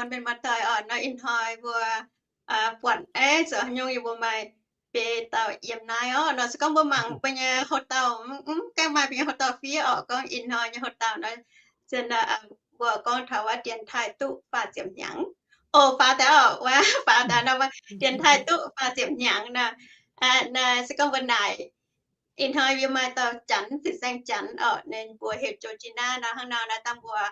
Mienh muoz-doic oc, nor ih hnoi mbuo buatc, aeqv, zoux haaix nyungc yie mbuo maaih biei dauh yiem naaiv oc. Nor se gorngv mbuo mangc mbuo nyei hoc dauh, mv gaengh maaih mbuo nyei hoc dauh fiev oc, gorngv ih hnoi nyei hoc dauh nor, zien mbuo gorngv taux wuov dienx taaih duqv faah ziepc hnyangx. O, faaux daaih oc, wuov faaux daaih nor, dienx taaih duqv faah ziepc hnyangx nor. Naaiv se gorngv mbuo naaic, ih hnoi yie maaih dauh Janx, fin-saeng Janx oc, ninh mbuox heuc Georgina nor, hnangv nor naaiv dangh mbuo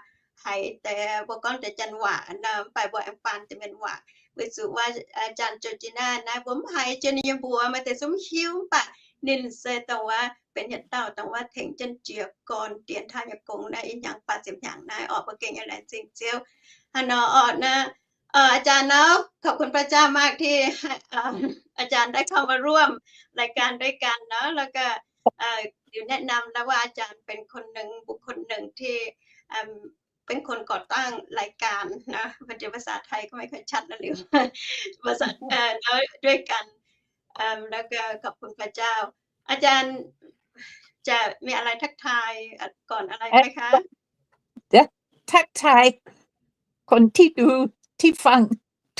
haiz deix, mbuo gorngv deix Janx waac nor, mv baac mbuo aengx faan deix mienh waac. Weic zuqc wuov Janx Georgina naaiv mbuo mv haiz jiex ninh nyei mbuox, maaih deix zungv mv hiuv, mv baac ninh se dongh wuov benx yietc dauh dongh wuov tengx jienv jiez gorn dienx taaih nyei gong naaiv, ih hnyangx faah ziepc hnyangx naaiv oc, mbuo gengh nyei laengz zingh Ziouv. Hnangv nor oc, naaiv อาจารย์ nor, ขอบคุณพระเจ้ามากที่ อาจารย์ได้เข้ามาร่วมรายการด้วยกันเนาะ แล้วก็ เอ่อ หลิวแนะนำนะว่าอาจารย์เป็นคนหนึ่ง บุคคลหนึ่งที่ เอิ่ม เป็นคนก่อตั้งรายการนะ พอดีภาษาไทยก็ไม่ค่อยชัดนะหลิว ภาษา เอ่อ แล้วด้วยกัน เอิ่ม แล้วก็ขอบคุณพระเจ้า อาจารย์จะมีอะไรทักทายก่อนอะไรไหมคะ ทักทายคนที่ดูที่ฟัง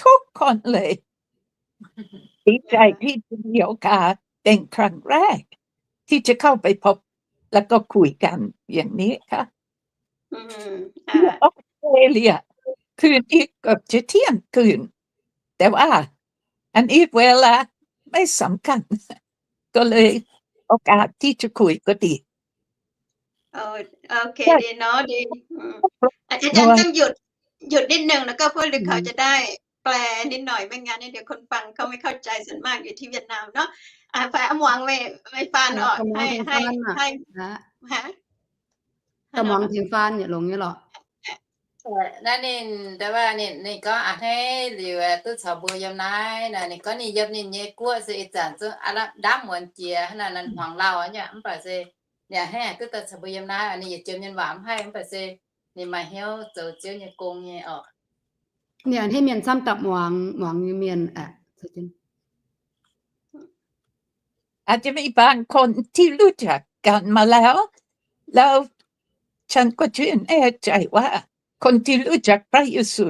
ทุกคนเลย ดีใจที่จะมีโอกาสเป็นครั้งแรกที่จะเข้าไปพบแล้วก็คุยกันอย่างนี้ค่ะ ที่ออสเตรเลีย คืนนี้เกือบจะเที่ยงคืน แต่ว่าอันนี้เวลาไม่สำคัญ ก็เลยโอกาสที่จะคุยก็ดี โอเค ดีเนาะ ดี อาจารย์ต้องหยุด หยุดนิดนึง แล้วก็พวกเขาจะได้แปลนิดหน่อย ไม่งั้นเนี่ยเดี๋ยวคนฟังเขาไม่เข้าใจ ส่วนมากอยู่ที่เวียดนามเนาะ อ่ะ ไปเอาหมวงไป ไปฟานออก ให้ ให้ ให้ ฮะ เอาหมวง เทียนฟานเนี่ยลงเนี่ยหรอ Naaiv ninh, da'wuov ninh, ninh gorngv a'hneiv liuz duqv caux mbuo yiem naaiv naaic, ninh gorngv ninh yiem ninh nyei guoqv se ih zanc zungv ndaamv muonz jiex hnangv naaic, hmuangx lauh nyei, mv baac se ninh a'hneiv duqv daaih caux mbuo yiem naaiv, ninh yietc jiem mienh waac mv haih, mv baac se ninh maaih hnyouv zoux Ziouv nyei gong nyei oc. Ninh a'hneiv mienh camv daaih muangx, muangx nyei mienh aqv. อาจจะมีบางคนที่รู้จักกันมาแล้ว แล้วฉันก็ชื่นใจว่าคนที่รู้จักพระเยซู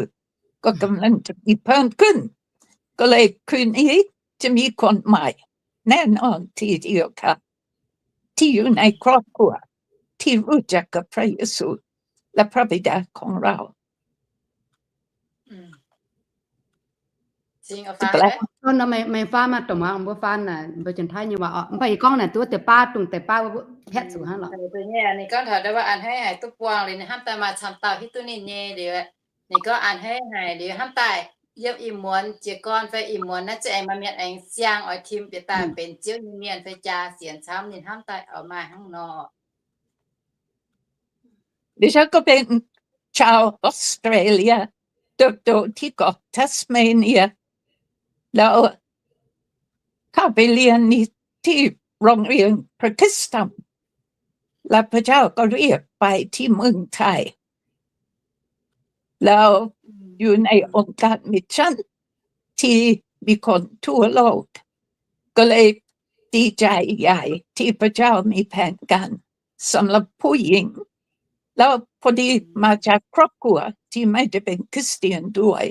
ก็กำลังจะมีเพิ่มขึ้น ก็เลยคืนนี้จะมีคนใหม่แน่นอนทีเดียวค่ะ ที่อยู่ในครอบครัว ที่รู้จักกับพระเยซูและพระบิดาของเรา Maaih faan maah, dongh muangx mbuo faan naaic, mbuo Janx-Taiv nyei waac oc. Mv baac yie gorngv naaic duqv deix baav dongh deix baav wuov, wuov paetv zuqc hnangv lorqc. Ninh gorngv taux da'wuov a'hneiv haic duqv buangh liuz, ninh hnamv daaih maaih camv dauh hiuv duqv ninh nyei liuz, ninh gorngv a'hneiv haic liuz hnamv daaih yiem ih muonz jiez gorn fai ih muonz naaiv za'gengh maaih mienh aengx siang oix tim bieqc daaih benx Ziouv nyei mienh fai jaa sienx camv, ninh hnamv daaih oix maaih hnangv nor. ดิฉันก็เป็นชาวออสเตรเลีย เติบโตที่เกาะแทสเมเนีย แล้วเข้าไปเรียนที่โรงเรียนพระคริสตธรรม และพระเจ้าก็เรียกไปที่เมืองไทย แล้วอยู่ในองค์การมิชชั่นที่มีคนทั่วโลก ก็เลยดีใจใหญ่ที่พระเจ้ามีแผนการสำหรับผู้หญิง แล้วพอดีมาจากครอบครัวที่ไม่ได้เป็นคริสเตียนด้วย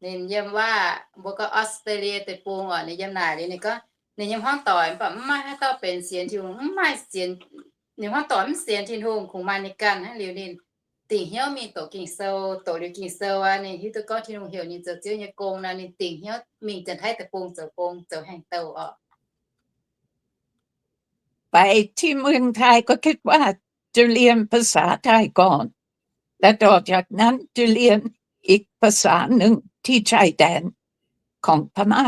Ninh yiem waac, mbuo gorngv Australia deic-bung oc, ninh yiem naaic liuz ninh gorngv ninh nyei hmuangv doic mv baac mv maaih haaix dauh benx sienx Tin-Hungh, mv maaih sienx, ninh hmuangv doic mv sienx Tin-Hungh, kungx maaih ninh ganh hnangv liuz ninh dingc hnyouv mingh doqc Ging-Sou, doqc liuz Ging-Sou aqv, ninh hiuv duqv gorngv Tin-Hungh heuc ninh zoux Ziouv nyei gong nor, ninh dingc hnyouv mingh Janx-Taiv deic-bung zoux gong zoux haengh douh oc. ไปที่เมืองไทยก็คิดว่าจะเรียนภาษาไทยก่อน และต่อจากนั้นจะเรียนอีกภาษาหนึ่งที่ชายแดนของพม่า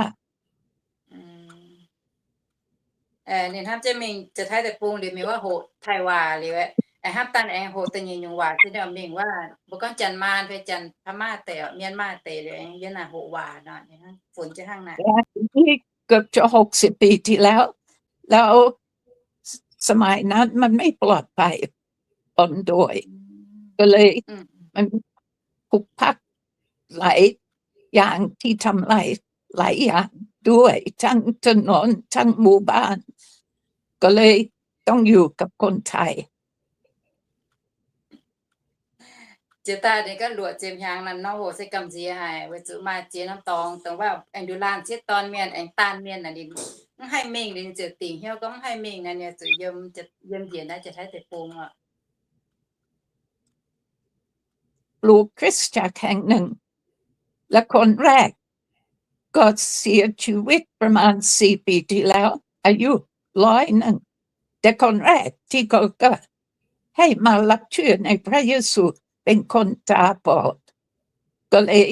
Ninh hnamv jienv mingh Janx-Taiv deic-bung liuz mingh wuov hoqc Taiv waac liuz, hnamv daaih aengx hoqc da'nyeic nyungc waac, mingh wuov mbuo gorngv Janx-Maan fai Janx-Paa^maav deic, Myanmar deic liuz aengx yiem naaic hoqc waac nor, funx jienv hnangv naaic. เกือบจะหกสิบปีที่แล้ว แล้วสมัยนั้นมันไม่ปลอดภัย ออนโดย ก็เลยมันผุกพลักหลายอย่างที่ทำลายหลายอย่างด้วย ทั้งถนน ทั้งหมู่บ้าน ก็เลยต้องอยู่กับคนไทย Ninh Jiex daaih ninh gorngv luoqc ziepc hnyangx naaic nor hoc se gamh nziex haic, weic zuqc maaih ziex norm dorngx, dongh waac aengx ndiux laanh sieqv dorn mienh, aengx daanh mienh naaic ninh mv haih mingh, ninh ziouc dingc hnyouv gorngv mv haih mingh naaic, ninh ziouc yiem, yiem njiec naaiv Janx-Taiv deic-bung oc. หลูกคริสตจักรแห่งหนึ่ง และคนแรก ก็เสียชีวิตประมาณสี่ปีที่แล้ว อายุร้อยหนึ่ง แต่คนแรกที่เขาก็ให้มารับเชื่อในพระเยซูเป็นคนตาบอด ก็เลย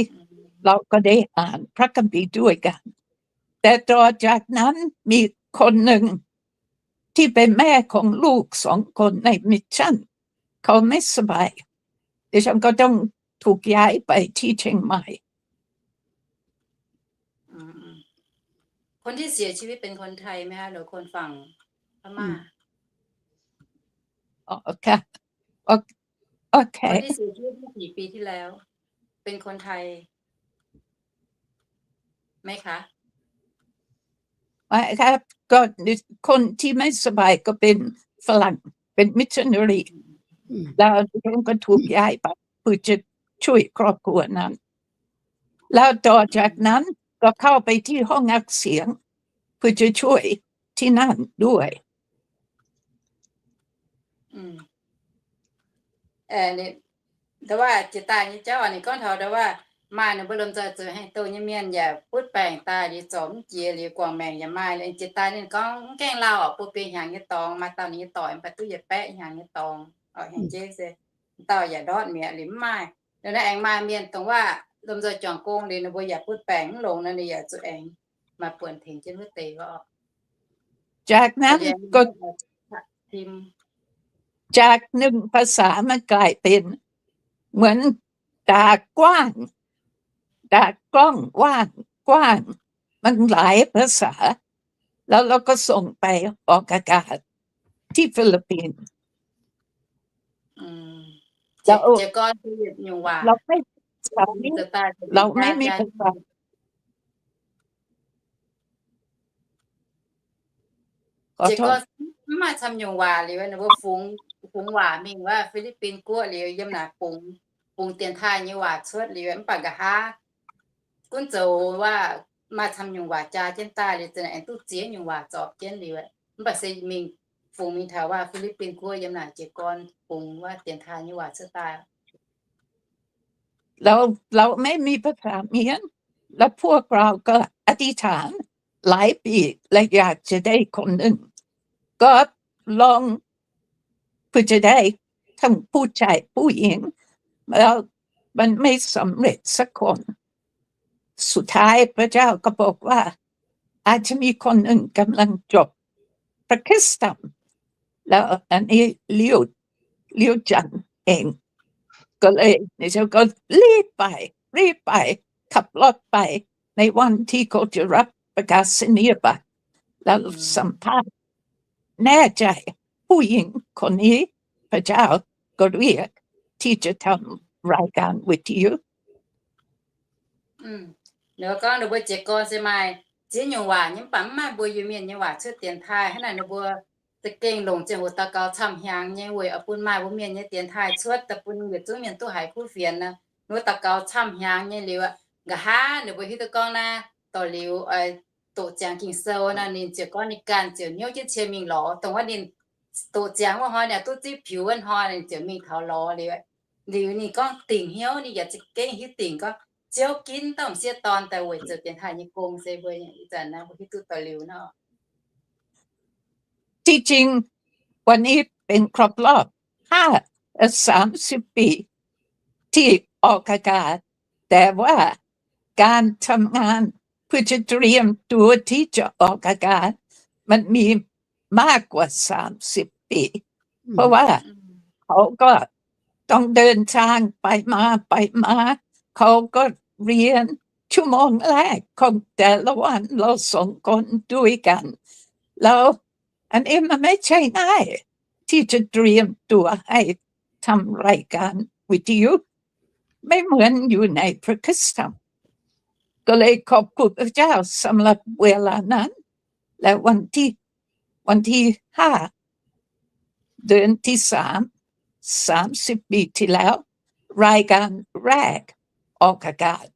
เราก็ได้อ่านพระคัมภีร์ด้วยกัน แต่ต่อจากนั้นมีคนหนึ่งที่เป็นแม่ของลูกสองคนในมิชชั่น เขาไม่สบาย ดิฉันก็ต้องถูกย้ายไปที่เชียงใหม่ อืม คนที่เสียชีวิตเป็นคนไทยไหมคะ หรือคนฝั่งพม่า อืม อ๋อ ค่ะ โอ- โอเค คนที่เสียชีวิตเมื่อสี่ปีที่แล้ว เป็นคนไทยไหมคะ ไม่ครับ ก็คนที่ไม่สบายก็เป็นฝรั่ง เป็นมิชชันนารี อืม แล้วดิฉันก็ถูกย้ายไปเพื่อจะช่วยครอบครัวนั้น แล้วต่อจากนั้นก็เข้าไปที่ห้องอัดเสียง เพื่อจะช่วยที่นั่นด้วย อืม เอ่อ นี่ แต่ว่า jiex daaih nyei jauv ninh gorngv taux แต่ว่า maaih ninh mbuo lomh nzoih zoux haaix douz nyei mienh yaac butv baengc daaih liuz zorc mv jiex liuz guangc maengc yaac maaih. Jiex daaih ninh gorngv mv gaengh lauh oc, bun biei hnyangx nyei dorngx, maaih dauh ninh nyei doic mv baac duqv yietc baeqv hnyangx nyei dorngx oc, hnyangx-jeiv se dauh yaac ndortv mi'aqv liuz mv maaih. Liuz naaiv aengx maaih mienh dongh waac lomh nzoih juangc gong liuz ninh mbuo yaac butv baengc mv longx nor, ninh yaac zuqc aengx maaih buonc tengx jienv wuov deix oc. จากนั้นก็ จากหนึ่งภาษามันกลายเป็นเหมือนตากว้าง ตากล้องว่างกว้าง มันหลายภาษา แล้วเราก็ส่งไปออกอากาศที่ฟิลิปปินส์ อืม แล้ว เจ็ดก้อนคือหยุดอยู่ว่ะ เราไม่ เราไม่มีภาษา Jiex gorn mv maaih camv nyungc waac liuz, ninh mbuo fungx, fungx waac mingh wuov Fi^li^bin Guoqv liuz, yiem naaic fungx, fungx dienx taaih nyei waac cuotv liuz, mv baac nqa'haav gunv zoux waac maaih camv nyungc waac jaa jienv daaih liuz, za'gengh aengx duqv ziex nyungc waac zorpc jienv liuz, mv baac se mingh fungx mingh taux waac Fi^li^bin Guoqv yiem naaic jiex gorn fungx waac dienx taaih nyei waac cuotv daaih. เรา เราไม่มีภาษาเมียน แล้วพวกเราก็อธิษฐานหลายปี และอยากจะได้คนหนึ่ง ก็ลองเพื่อจะได้ทั้งผู้ชายผู้หญิง แล้วมันไม่สำเร็จสักคน สุดท้ายพระเจ้าก็บอกว่า อาจจะมีคนหนึ่งกำลังจบพระคริสตธรรม แล้วอันนี้เลี้ยว เลี้ยวจันทร์เอง ก็เลย เดี๋ยวก็รีบไป รีบไป ขับรถไป ในวันที่เขาจะรับประกาศนียบัตร แล้วสัมภาษณ์ แน่ใจ ผู้หญิงคนนี้พระเจ้าก็เรียกที่จะทำรายการวิทยุ Ninh gorngv ninh mbuo jiez gorn se maaih ziex nyungc waac nyei, mv baac mv maaih mbuo Iu-Mienh nyei waac cuotv dienx taaih. Hnangv naaic ninh mbuo za'gengh longc ziangh hoc daux gaux camv hnyangx nyei weic oix bun maaih mbuo Mienh nyei dienx taaih cuotv daaih bun yietc zungv mienh duqv haiz kuv fienx nor. Ninh mbuo daux gaux camv hnyangx nyei liuz, nqa'haav ninh mbuo hiuv duqv gorngv naaiv dorh liuz oix doqc ziangx Ging-Sou nor, ninh ziouc gorngv ninh ganh ziouc hnyouv jienv cie mingh lorz. Dongh wuov ninh doqc ziangx wuov hnoi, ninh duqv zipv piux wuov hnoi, ninh ziouc mingh taux lorz liuz. Liuz ninh gorngv dingc hnyouv, ninh yaac za'gengh hiuv dingc gorngv Ziouv ginv dorh m'sieqv dorn daaih weic zoux dienx taaih nyei gong se mbuo ih zanc naaiv mbuo hiuv duqv doix-liuz nor. ที่จริงวันนี้เป็นครบรอบห้า เอ่อ สามสิบปีที่ออกอากาศ แต่ว่าการทำงานเพื่อจะเตรียมตัวที่จะออกอากาศ มันมีมากกว่าสามสิบปี เพราะว่าเขาก็ต้องเดินทางไปมาไปมา เขาก็เรียนชั่วโมงแรกของแต่ละวัน เราสองคนด้วยกัน แล้วอันนี้มันไม่ใช่ง่ายที่จะเตรียมตัวให้ทำรายการวิทยุ ไม่เหมือนอยู่ในพระคริสตธรรม ก็เลยขอบคุณพระเจ้าสำหรับเวลานั้น และวันที่ วันที่ห้า เดือนที่สาม สามสิบปีที่แล้ว รายการแรกออกอากาศ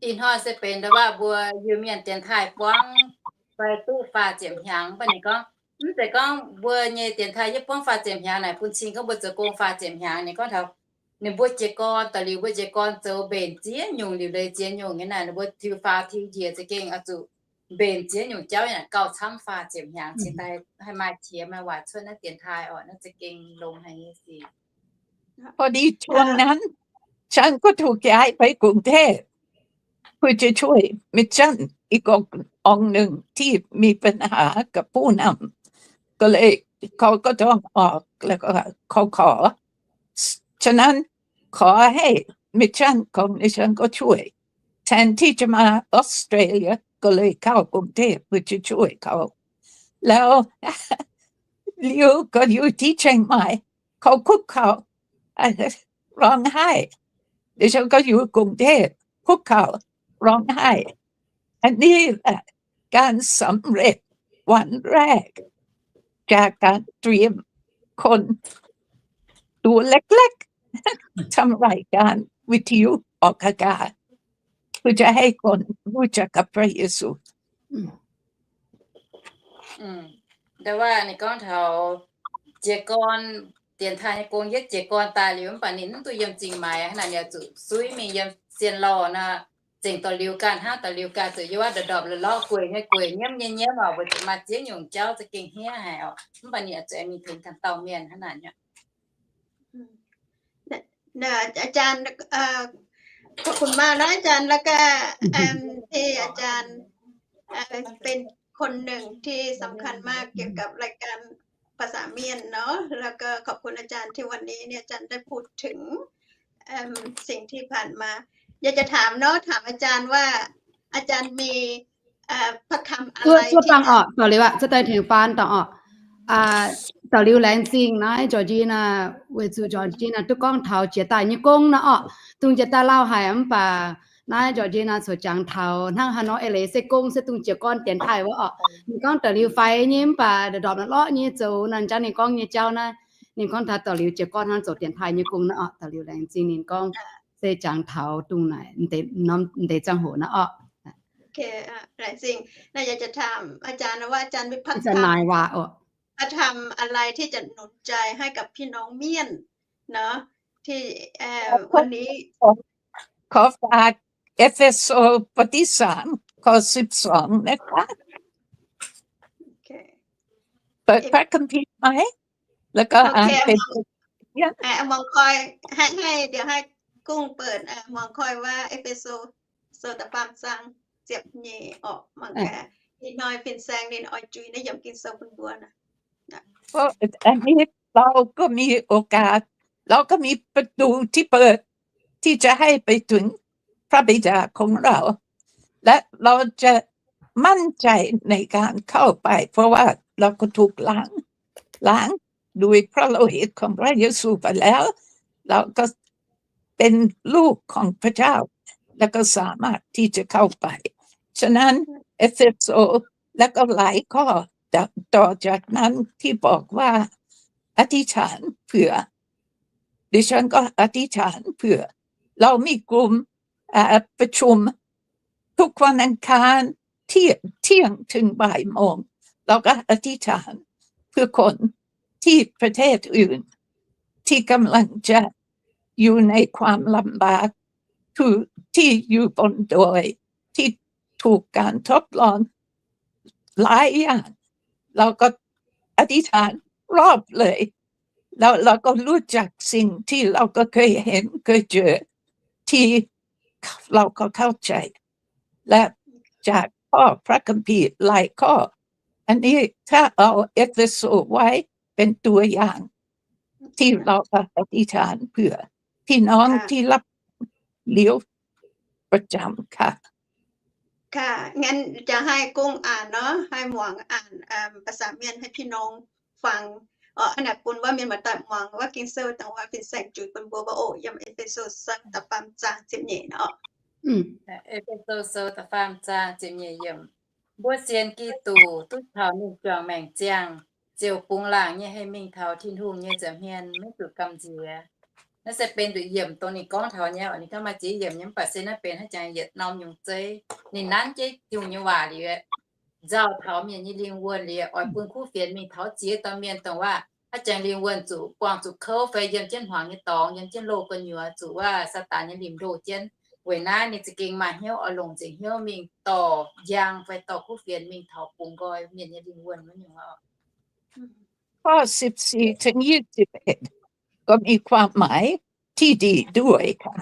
Ih hnoi se benx ndau waac mbuo Iu-Mienh dienx taaih buangv fai duqv faah ziepc hnyangx. Mv baac ninh gorngv, mv zeiz gorngv mbuo nyei dienx taaih yie buangv faah ziepc hnyangx naaic bun cing gorngv mbuo zoux gong faah ziepc hnyangx. Ninh gorngv taux ninh mbuo jiez gorn, da'liuz mbuo jiez gorn zoux mbenc ziex nyungc liuc leiz ziex nyungc nyei naaic, ninh mbuo tiux faaux tiux njiec za'gengh oix zuqc mbenc ziex nyungc jauv naaic gauh camv faah ziepc hnyangx cingx daaih haih maaih qiex maaih waaic cuotv naaiv dienx taaih orqc. Naaiv za'gengh longx haic nyei sic. พอดีช่วงนั้น ฉันก็ถูกย้ายไปกรุงเทพฯ เพื่อจะช่วยมิชชั่นอีกองค์หนึ่งที่มีปัญหากับผู้นำ ก็เลยเขาก็ต้องออก แล้วก็เขาขอ ฉะนั้นขอให้มิชชั่นของดิฉันก็ช่วย แทนที่จะมาออสเตรเลีย ก็เลยเข้ากรุงเทพฯเพื่อจะช่วยเขา แล้ว ลิวก็อยู่ที่เชียงใหม่ เขาคุกเข่า ร้องไห้ ดิฉันก็อยู่กรุงเทพฯ คุกเข่า ร้องไห้ อันนี้แหละการสำเร็จวันแรก จากการเตรียมคนตัวเล็กๆ ทำรายการวิทยุออกอากาศ เพื่อจะให้คนรู้จักกับพระเยซู Ndau waac ninh gorngv taux jiez gorn dienx taaih nyei gong, yietv jiez gorn daaih liuz, mv baac ninh mv duqv yiem zingh maaiz, hnangv naaic ninh oix zuqc suiv mingh yiem sien lorh nor, zengc dorh liuz ganh hnangv, dorh liuz ganh zuqc yiem wuov ndorpc lorh lorh gueic nyei gueic nyiemv nyei nyiemv oc, weic zuqc maaih ziex nyungc jauv za'gengh hniev haic oc. Mv baac ninh oix zuqc aengx mingh tengx ganh dauh mienh hnangv naaic. อาจารย์ ขอบคุณมากนะอาจารย์ แล้วก็ ที่อาจารย์ เป็นคนหนึ่งที่สำคัญมากเกี่ยวกับรายการภาษาเมียนเนาะ แล้วก็ขอบคุณอาจารย์ที่วันนี้เนี่ยอาจารย์ได้พูดถึง สิ่งที่ผ่านมา อยากจะถามเนาะ ถามอาจารย์ว่า อาจารย์มี พระธรรมอะไรที่ Zuov dangh orqc, da'liuz aqv, zuov daaih tengx faan dangh orqc. Da'liuz laengz zingh naaiv Georgina, weic zuqc Georgina duqv gorngv taux jiex daaih nyei gong naaiv orqc. Dongh jiex daaih lauh haic mv baac naaiv Georgina corc jangx taux hnangv haaix nor eix leiz se gong se dongh jiez gorn dienx taaih wuov orqc. Ninh gorngv da'liuz faix nyei mv baac ndorpc lorqc nyei zoux naaiv, jangx ninh gorngv nyei jauv naaiv, ninh gorngv taux da'liuz jiez gorn hnangv zoux dienx taaih nyei gong naaiv orqc. Da'liuz laengz zingh ninh gorngv se jangx taux dongh naaic deix ziangh hoc naaiv orqc. ขอฝาก เอเฟโซ บทที่สาม ข้อสิบสอง นะคะ เปิดพระคัมภีร์ไหม แล้วก็อ่านเป็น มองคอย ให้ ให้ เดี๋ยวให้กุ้งเปิด มองคอยว่า เอเฟโซ โซตะปามซัง เจ็บเย่ออก มังกา อีน้อย เพ็ญแสง นินออยจุย นยมกินโซบุญบัวนะ เพราะอันนี้เราก็มีโอกาส เราก็มีประตูที่เปิด ที่จะให้ไปถึงพระบิดาของเรา และเราจะมั่นใจในการเข้าไป เพราะว่าเราก็ถูกล้าง ล้างโดยพระโลหิตของพระเยซูไปแล้ว เราก็เป็นลูกของพระเจ้า แล้วก็สามารถที่จะเข้าไป ฉะนั้น เอเฟโซ แล้วก็หลายข้อต่อจากนั้นที่บอกว่าอธิษฐานเผื่อ ดิฉันก็อธิษฐานเผื่อ เรามีกลุ่ม ประชุมทุกวันอังคารเที่ยง เที่ยงถึงบ่ายโมง เราก็อธิษฐานเพื่อคนที่ประเทศอื่น ที่กำลังจะอยู่ในความลำบาก คือที่อยู่บนดอย ที่ถูกการทดลองหลายอย่าง เราก็อธิษฐานรอบเลย แล้วเราก็รู้จักสิ่งที่เราก็เคยเห็นเคยเจอ ที่เราก็เข้าใจ และจากข้อพระคัมภีร์หลายข้อ อันนี้ถ้าเอาเอเฟโซไว้เป็นตัวอย่าง ที่เราอธิษฐานเผื่อพี่น้องที่รับเลี้ยวประจำค่ะ ค่ะ งั้นจะให้กุ้งอ่านเนาะ ให้หมวงอ่าน เอิ่ม ภาษาเมียนให้พี่น้องฟัง เอ่อ อันดับปุณว่าเมียนมาตัดหมวงว่ากิงเซอร์ต่างว่าเป็นแสงจุดบนบัวบะโอ ยำเอเฟโซซังตะปามจางสิบเอ็ดเนาะ อืม เอเฟโซ โซตะปามจางสิบเอ็ด ยำ Mbuo sienx Giduc duqv taux ninh juangc maengc ziangh, ziouc bungx laangc nyei haih mingh taux Tin-Hungh nyei nza'hmien, maiv zuqc gamh nziex. Naaiv se benx nduqc yiemc dongh ninh gorngv taux nyei oc. Ninh gorngv maaih ziex yiemc nyei, mv baac se naaiv benx haaix jangx yietc norm nyungc zeiv. Ninh nanv jienv Tin-Hungh nyei waac liuz, nzauh taux mienh nyei lingh wuonh liuz, oix bun kuv fienx mingh taux ziex dauh mienh dongh waac haaix jangx lingh wuonh zuqc buangh zuqc kouv fai yiem jienv hmuangx nyei dorngx, yiem jienv loh gu'nyuoz, zuqc waac Saadaan nyei limc ndoh jienv. Weic naaiv ninh za'gengh maaih hnyouv oix longc nzengc hnyouv mingh dorh njang fai dorh kuv fienx mingh taux bungx nqoi mienh nyei lingh wuonh wuov nyungc oc. ข้อสิบสี่ ถึง ยี่สิบเอ็ด ก็มีความหมายที่ดีด้วยค่ะ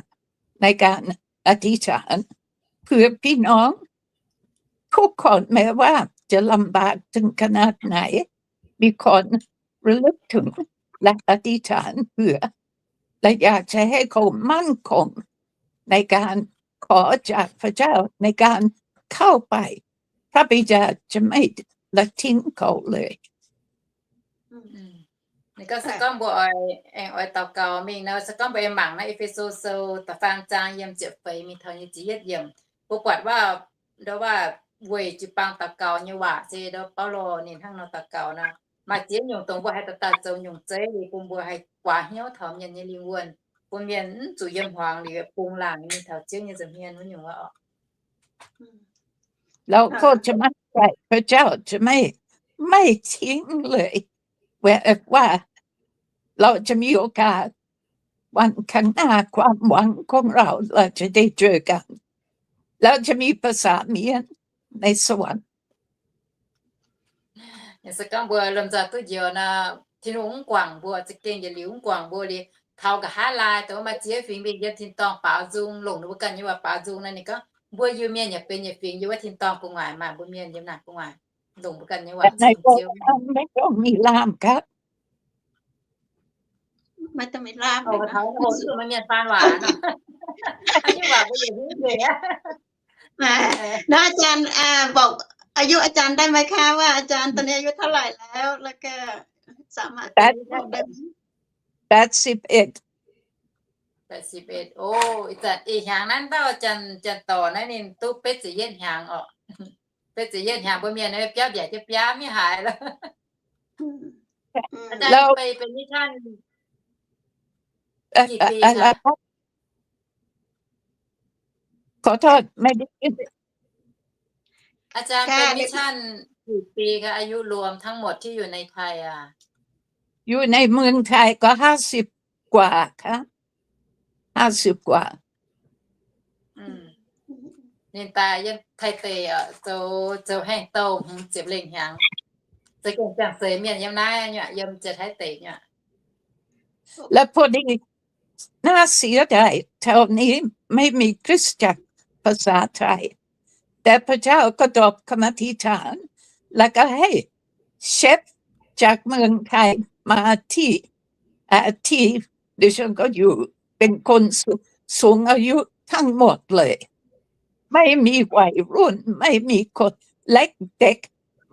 ในการอธิษฐานเผื่อพี่น้องทุกคน แม้ว่าจะลำบากถึงขนาดไหน มีคนระลึกถึงและอธิษฐานเผื่อ และอยากจะให้เขามั่นคงในการขอจากพระเจ้า ในการเข้าไป พระบิดาจะไม่ละทิ้งเขาเลย Ninh gorngv se gorngv mbuo oix aengx oix daux gaux mingh nor, se gorngv mbuo aengx mangc naaiv E^fe^so Sou da'faam zaang yiem ziepc feix mingh taux nyei ziepc yietv yiemc, mbuo buatc waac, ndau waac weic jiu-baang daux gaux nyei waac se ndau Baulo ninh hnangv nor daux gaux nor. Maaih ziex nyungc dongh mbuo haih daaih daaih zoux nyungc zeiv liuz bun mbuo haih guaax hnyouv taux mienh nyei lingh wuonh, bun mienh mv zuqc yiem hmuangx liuz bungx laangc mingh taux Ziouv nyei nza'hmien wuov nyungc oc. เราก็จะมั่นใจพระเจ้าจะไม่ไม่ทิ้งเลย แม้ว่าเราจะมีโอกาส วันข้างหน้าความหวังของเรา เราจะได้เจอกัน เราจะมีภาษาเมียนในสวรรค์ Se gorngv mbuo lomh nzoih duqv njoux nor, Tin-Hungh mv guangc mbuo, za'gengh yietc liuz mv guangc mbuo liuz, taux nqa'haav laai dongh maaih ziex fingx mingh yiem tin-dorngh baaux nzung, longc ninh mbuo ganh nyei waac baaux nzung nor, ninh gorngv mbuo Iu-Mienh yaac benx yietc fingx yiem wuov tin-dorngh gu'nguaaic maah, mbuo Mienh yiem naaic gu'nguaaic, longc mbuo ganh nyei waac nzung Ziouv. ไม่ต้องมีล่ามครับ ไม่ต้องมีล่ามเลยนะ Mienh faan waac. นะอาจารย์ อ่า บอกอายุอาจารย์ได้ไหมคะ ว่าอาจารย์ตอนนี้อายุเท่าไหร่แล้ว แล้วก็สามารถ แปดสิบเอ็ด แปดสิบเอ็ด โอ้ ih zanc ih hnyangx naaiv dauh janx, janx dorc naaiv ninh duqv betv ziepc yietv hnyangx orqc. Betv ziepc yietv hnyangx mbuo mienh biauv mbiaec jienv biaa maiv haaix lorqc. อาจารย์ไป ไปมิชชั่นกี่ปีคะ ขอโทษ ไม่ได้ยิน อาจารย์ไปมิชชั่นกี่ปีคะ อายุรวมทั้งหมดที่อยู่ในไทยอ่ะ อยู่ในเมืองไทยก็ห้าสิบกว่าค่ะ ห้าสิบกว่า Ninh daaih yiem Taiv deic oc, zoux, zoux haengh douh hmz ziepc lengh hnyangx. Za'gengh ziangh seix mienh yiem naaiv nyuoqc, yiem Janx-Taiv deic nyuoqc. และพอดี น่าเสียดาย แถวนี้ไม่มีคริสตจักรภาษาไทย แต่พระเจ้าก็ตอบคำอธิษฐาน แล้วก็ให้เชฟจากเมืองไทยมาที่ อ่า ที่ดิฉันก็อยู่ เป็นคนสู-, สูงอายุทั้งหมดเลย ไม่มีวัยรุ่น ไม่มีคนเล็กเด็ก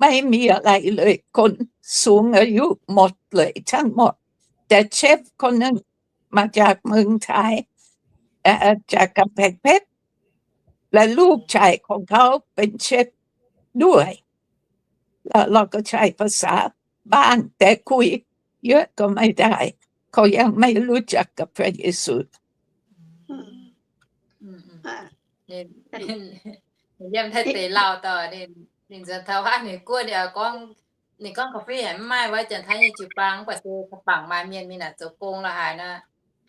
ไม่มีอะไรเลย คนสูงอายุหมดเลยทั้งหมด แต่เชฟคนหนึ่งมาจากเมืองไทย เอ่อ จากกำแพงเพชร และลูกชายของเขาเป็นเชฟด้วย แล้วเราก็ใช้ภาษาบ้าง แต่คุยเยอะก็ไม่ได้ เขายังไม่รู้จักกับพระเยซู Ninh, ninh yiem Taiv deic lauh daaih, ninh, ninh nzuonx taux haav ninh guoqv ninh gorngv, ninh gorngv ga'fei haic mv maaih wuov Janx-Taiv nyei jiu-baang, mv baac se bangc maaih mienh mingh naaic zoux gong la'haaix nor,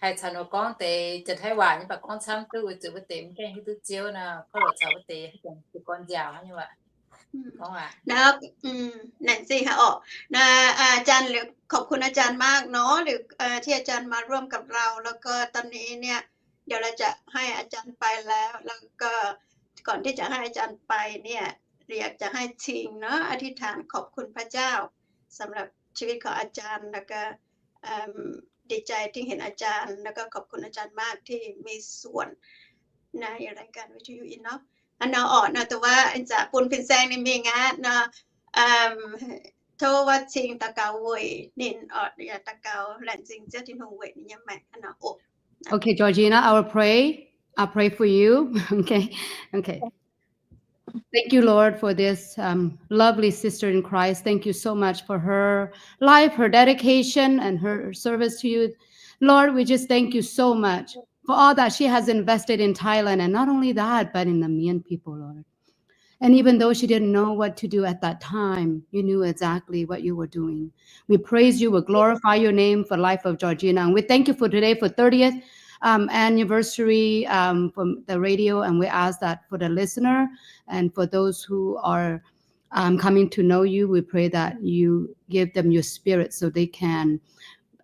haih caux ninh gorngv deix Janx-Taiv waac nyei, mv baac gorngv camv duqv weic zuqc wuov deix mv gaengh hiuv duqv Ziouv nor, gorngv longc caux wuov deix haaix zanc jiu gorn nziaauc nyei waac. แล้ว อืม นั่นสิคะ อ๋อ นะ อาจารย์ หรือ ขอบคุณอาจารย์มากเนาะ หรือ เอ่อ ที่อาจารย์มาร่วมกับเรา แล้วก็ตอนนี้เนี่ย เดี๋ยวเราจะให้อาจารย์ไปแล้ว แล้วก็ก่อนที่จะให้อาจารย์ไปเนี่ย อยากจะให้ชิงเนาะ อธิษฐานขอบคุณพระเจ้าสำหรับชีวิตของอาจารย์ แล้วก็ เอิ่ม ดีใจที่เห็นอาจารย์ แล้วก็ขอบคุณอาจารย์มากที่มีส่วนในรายการวิทยุอินเนาะ อันเนาะ อ๋อ เนาะ แต่ว่าอันจะปูนเพิ่นแซงในเมียงะเนาะ เอิ่ม โทษว่าชิงตะเกาเว่ยนินออดอย่าตะเกาแหลนซิงเจ้าที่หนุ่งเว่ยนี่ยังใหม่อันเนาะ โอ้ Okay, Georgina, I will pray. I'll pray for you. Okay. Okay. Thank you, Lord, for this um, lovely sister in Christ. Thank you so much for her life, her dedication, and her service to you. Lord, we just thank you so much for all that she has invested in Thailand, and not only that, but in the Mien people, Lord. And even though she didn't know what to do at that time, you knew exactly what you were doing. We praise you, we glorify your name for life of Georgina. And we thank you for today, for thirtieth um, anniversary um, from the radio. And we ask that for the listener and for those who are um, coming to know you, we pray that you give them your spirit so they can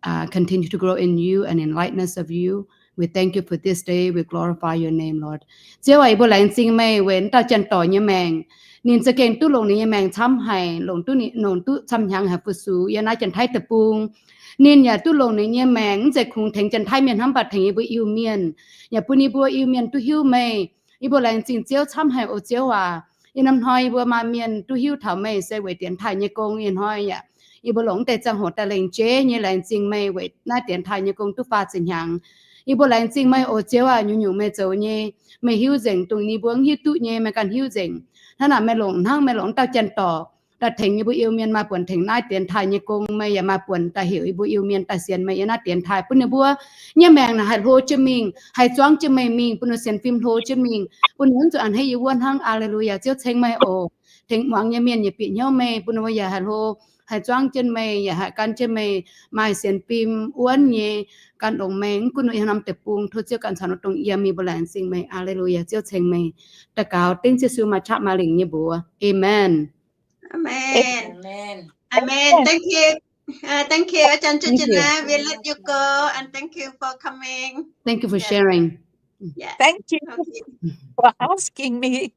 uh, continue to grow in you and in likeness of you. We thank you for this day. We glorify your name, Lord. Ziouv aac, yie mbuo laengz zingh meih weic dauh janx-doic nyei maengc. Ninh za'gengh duqv longc ninh nyei maengc camv haic, longc duqv, longc duqv camv hnyangx haic fu-sux yiem naaiv Janx-Taiv deic-bung. Ninh yaac duqv longc ninh nyei maengc mv zeiz kungx tengx Janx-Taiv mienh hnangv, mv baac tengx yie mbuo Iu-Mienh, yaac bun yie mbuo Iu-Mienh duqv hiuv meih. Yie mbuo laengz zingh Ziouv camv haic, o Ziouv aac. Ih norm hnoi yie mbuo maaih mienh duqv hiuv taux meih se weic dienx taaih nyei gong. Ih hnoi yaac yie mbuo longc deix ziangh hoc daaih lengc jeiv nyei laengz zingh meih weic naaiv dienx taaih nyei gong duqv faah ziepc hnyangx. Yie mbuo laengz zingh meih, o Ziouv aac, nyungc-nyungc meih zoux nyei, meih hiuv nzengc, dongh yie mbuo mv hiuv duqv nyei meih ganh hiuv nzengc. Hnangv naaic meih longc hnangv meih longc dauh janx-doic daaih tengx yie mbuo Iu-Mienh maaih buonc tengx naaiv dienx taaih nyei gong. Meih yaac maaih buonc daaih heuc yie mbuo Iu-Mienh daaih sienx meih yiem naaiv dienx taaih, bun ninh mbuo nyei maengc naaic haih hlo jienv mingh, haih zuangv jienv meih mingh, bun ninh sienx fim hlo jienv mingh, bun ninh mv zuqc a'hneiv yie wuov hnangv. Aa^le^lu^yaa, Ziouv ceng meih oc. Tengx muangx nyei mienh yaac bieqc hnyouv meih, bun ninh mbuo yaac haih hlo, haih zuangv jienv meih, yaac haih gan jienv meih, maaih sienx fim wuonv nyei, gan longx meih, mv gunv ninh yiem norm deic-bung. Tov Ziouv ganh caux ninh dongh yiem. Yie mbuo laengz zingh meih. Aa^le^lu^yaa, Ziouv ceng meih. Daux gaux dengv Yesu maaih qaqv maaih lingc nyei mbuox. Amen. Amen. Amen. Thank you. Uh, thank you, อาจารย์ Georgina. We let you go and thank you for coming. Thank you for sharing. Yeah. Thank you for asking me.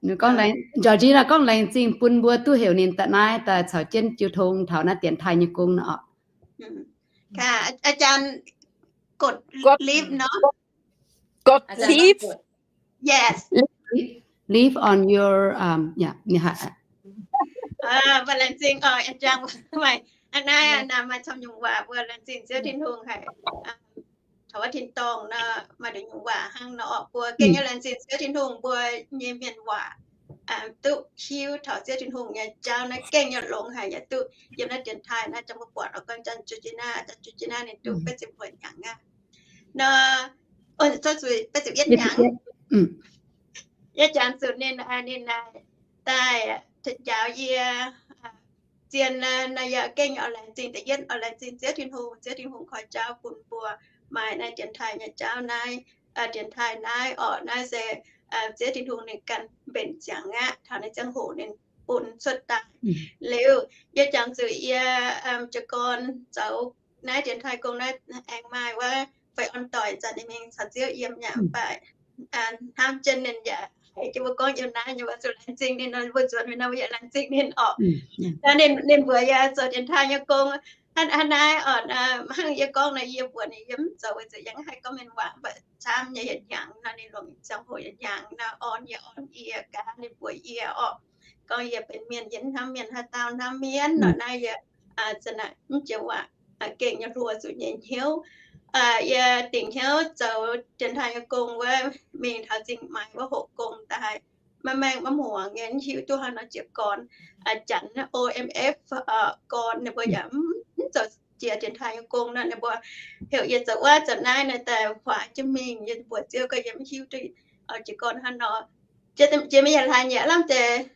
Ninh gorngv, Georgina gorngv laengz zingh bun mbuo duqv heuc ninh daaih naaiv daaih caux jienv jiu tong taux naaiv dienx taaih nyei gong nor. ค่ะ อาจารย์กด leave เนาะ กด leave. Yes. Leave on your um yeah. เออ mbuo laengz zingh oc, อาจารย์ maaih, aa, naaiv, aa, naaiv maaih camv nyungc waac mbuo laengz zingh Ziouv Tin-Hungh haic. Taux wuov tin-dorngh nor, maaih nduqc nyungc waac hnangv nor oc. Mbuo gengh nyei laengz zingh Ziouv Tin-Hungh, mbuo nyei mienh waac duqv hiuv taux Ziouv Tin-Hungh nyei jauv naaiv gengh nyei longx haic, yaac duqv yiem naaiv dienx taaih naaiv jangx mbuo buatc oc. Gorngv อาจารย์ Georgina, อาจารย์ Georgina ninh duqv แปดสิบ hnyangx aqv. Nor, zuqc แปดสิบเอ็ด hnyangx. Yie jangx zuqc ninh, ninh daaih njaaux yie zien naaiv, naaiv yaac gengh oix laengz zingh, da'yietv oix laengz zingh Ziouv Tin-Hungh. Ziouv Tin-Hungh koi jauv bun mbuo maaih naaiv dienx taaih nyei jauv naaiv, dienx taaih naaiv orqc. Naaiv se Ziouv Tin-Hungh ninh ganh mbenc ziangx aqv, taux naaiv ziangh hoc ninh bun cuotv daaih. Liuz yie jangx zuqc yie jiez gorn zoux naaiv dienx taaih gong naaiv aengx maaih wuov fai orn doic zanc ninh mingh caux Ziouv yiem yaac mv baac hnamv jienv ninh yaac haiz jienv mbuo gorngv yiem naaiv nyei waac zuqc laengz zingh ninh nor, mbuo nzuonx mingh nor mbuo yaac laengz zingh ninh orqc. Ninh, ninh mbuox yie zoux dienx taaih nyei gong hnangv naaiv orqc. Hnangv yie gorngv nor, yie mbuox ninh yie mv zoux weic zuqc yie mv haih gorngv mienh waac, mv baac camv nyei yietc hnyangx nor ninh longc ziangh hoc yietc hnyangx nor orn yie, orn yie, gaax ninh mbuox yie orqc, gorngv yie benx mienh, yie mv hnamv mienh, haaix dauh hnamv mienh nor. Naaiv yie za'naaic mv jiex waac, gengh nyei hluo zuqc nyei hnyouv. Yie dingc hnyouv zoux dienx taaih nyei gong wuov, mingh taux zingh maaiz wuov hoqc gong daaih, maiv maengh maiv muangx nyei, mv hiuv duqv haaix nor jiez gorn. Janx O M F gorn ninh mbuo yaac mv zoux jiex dienx taaih nyei gong nor, ninh mbuo heuc yie zoux wuov zoux naaiv nor daaih huaax jienv mingh. Yie mbuox Ziouv gorngv yie mv hiuv duqv jiez gorn haaix nor. Jiex mingh yaac hlaax nyieqc lamh deix,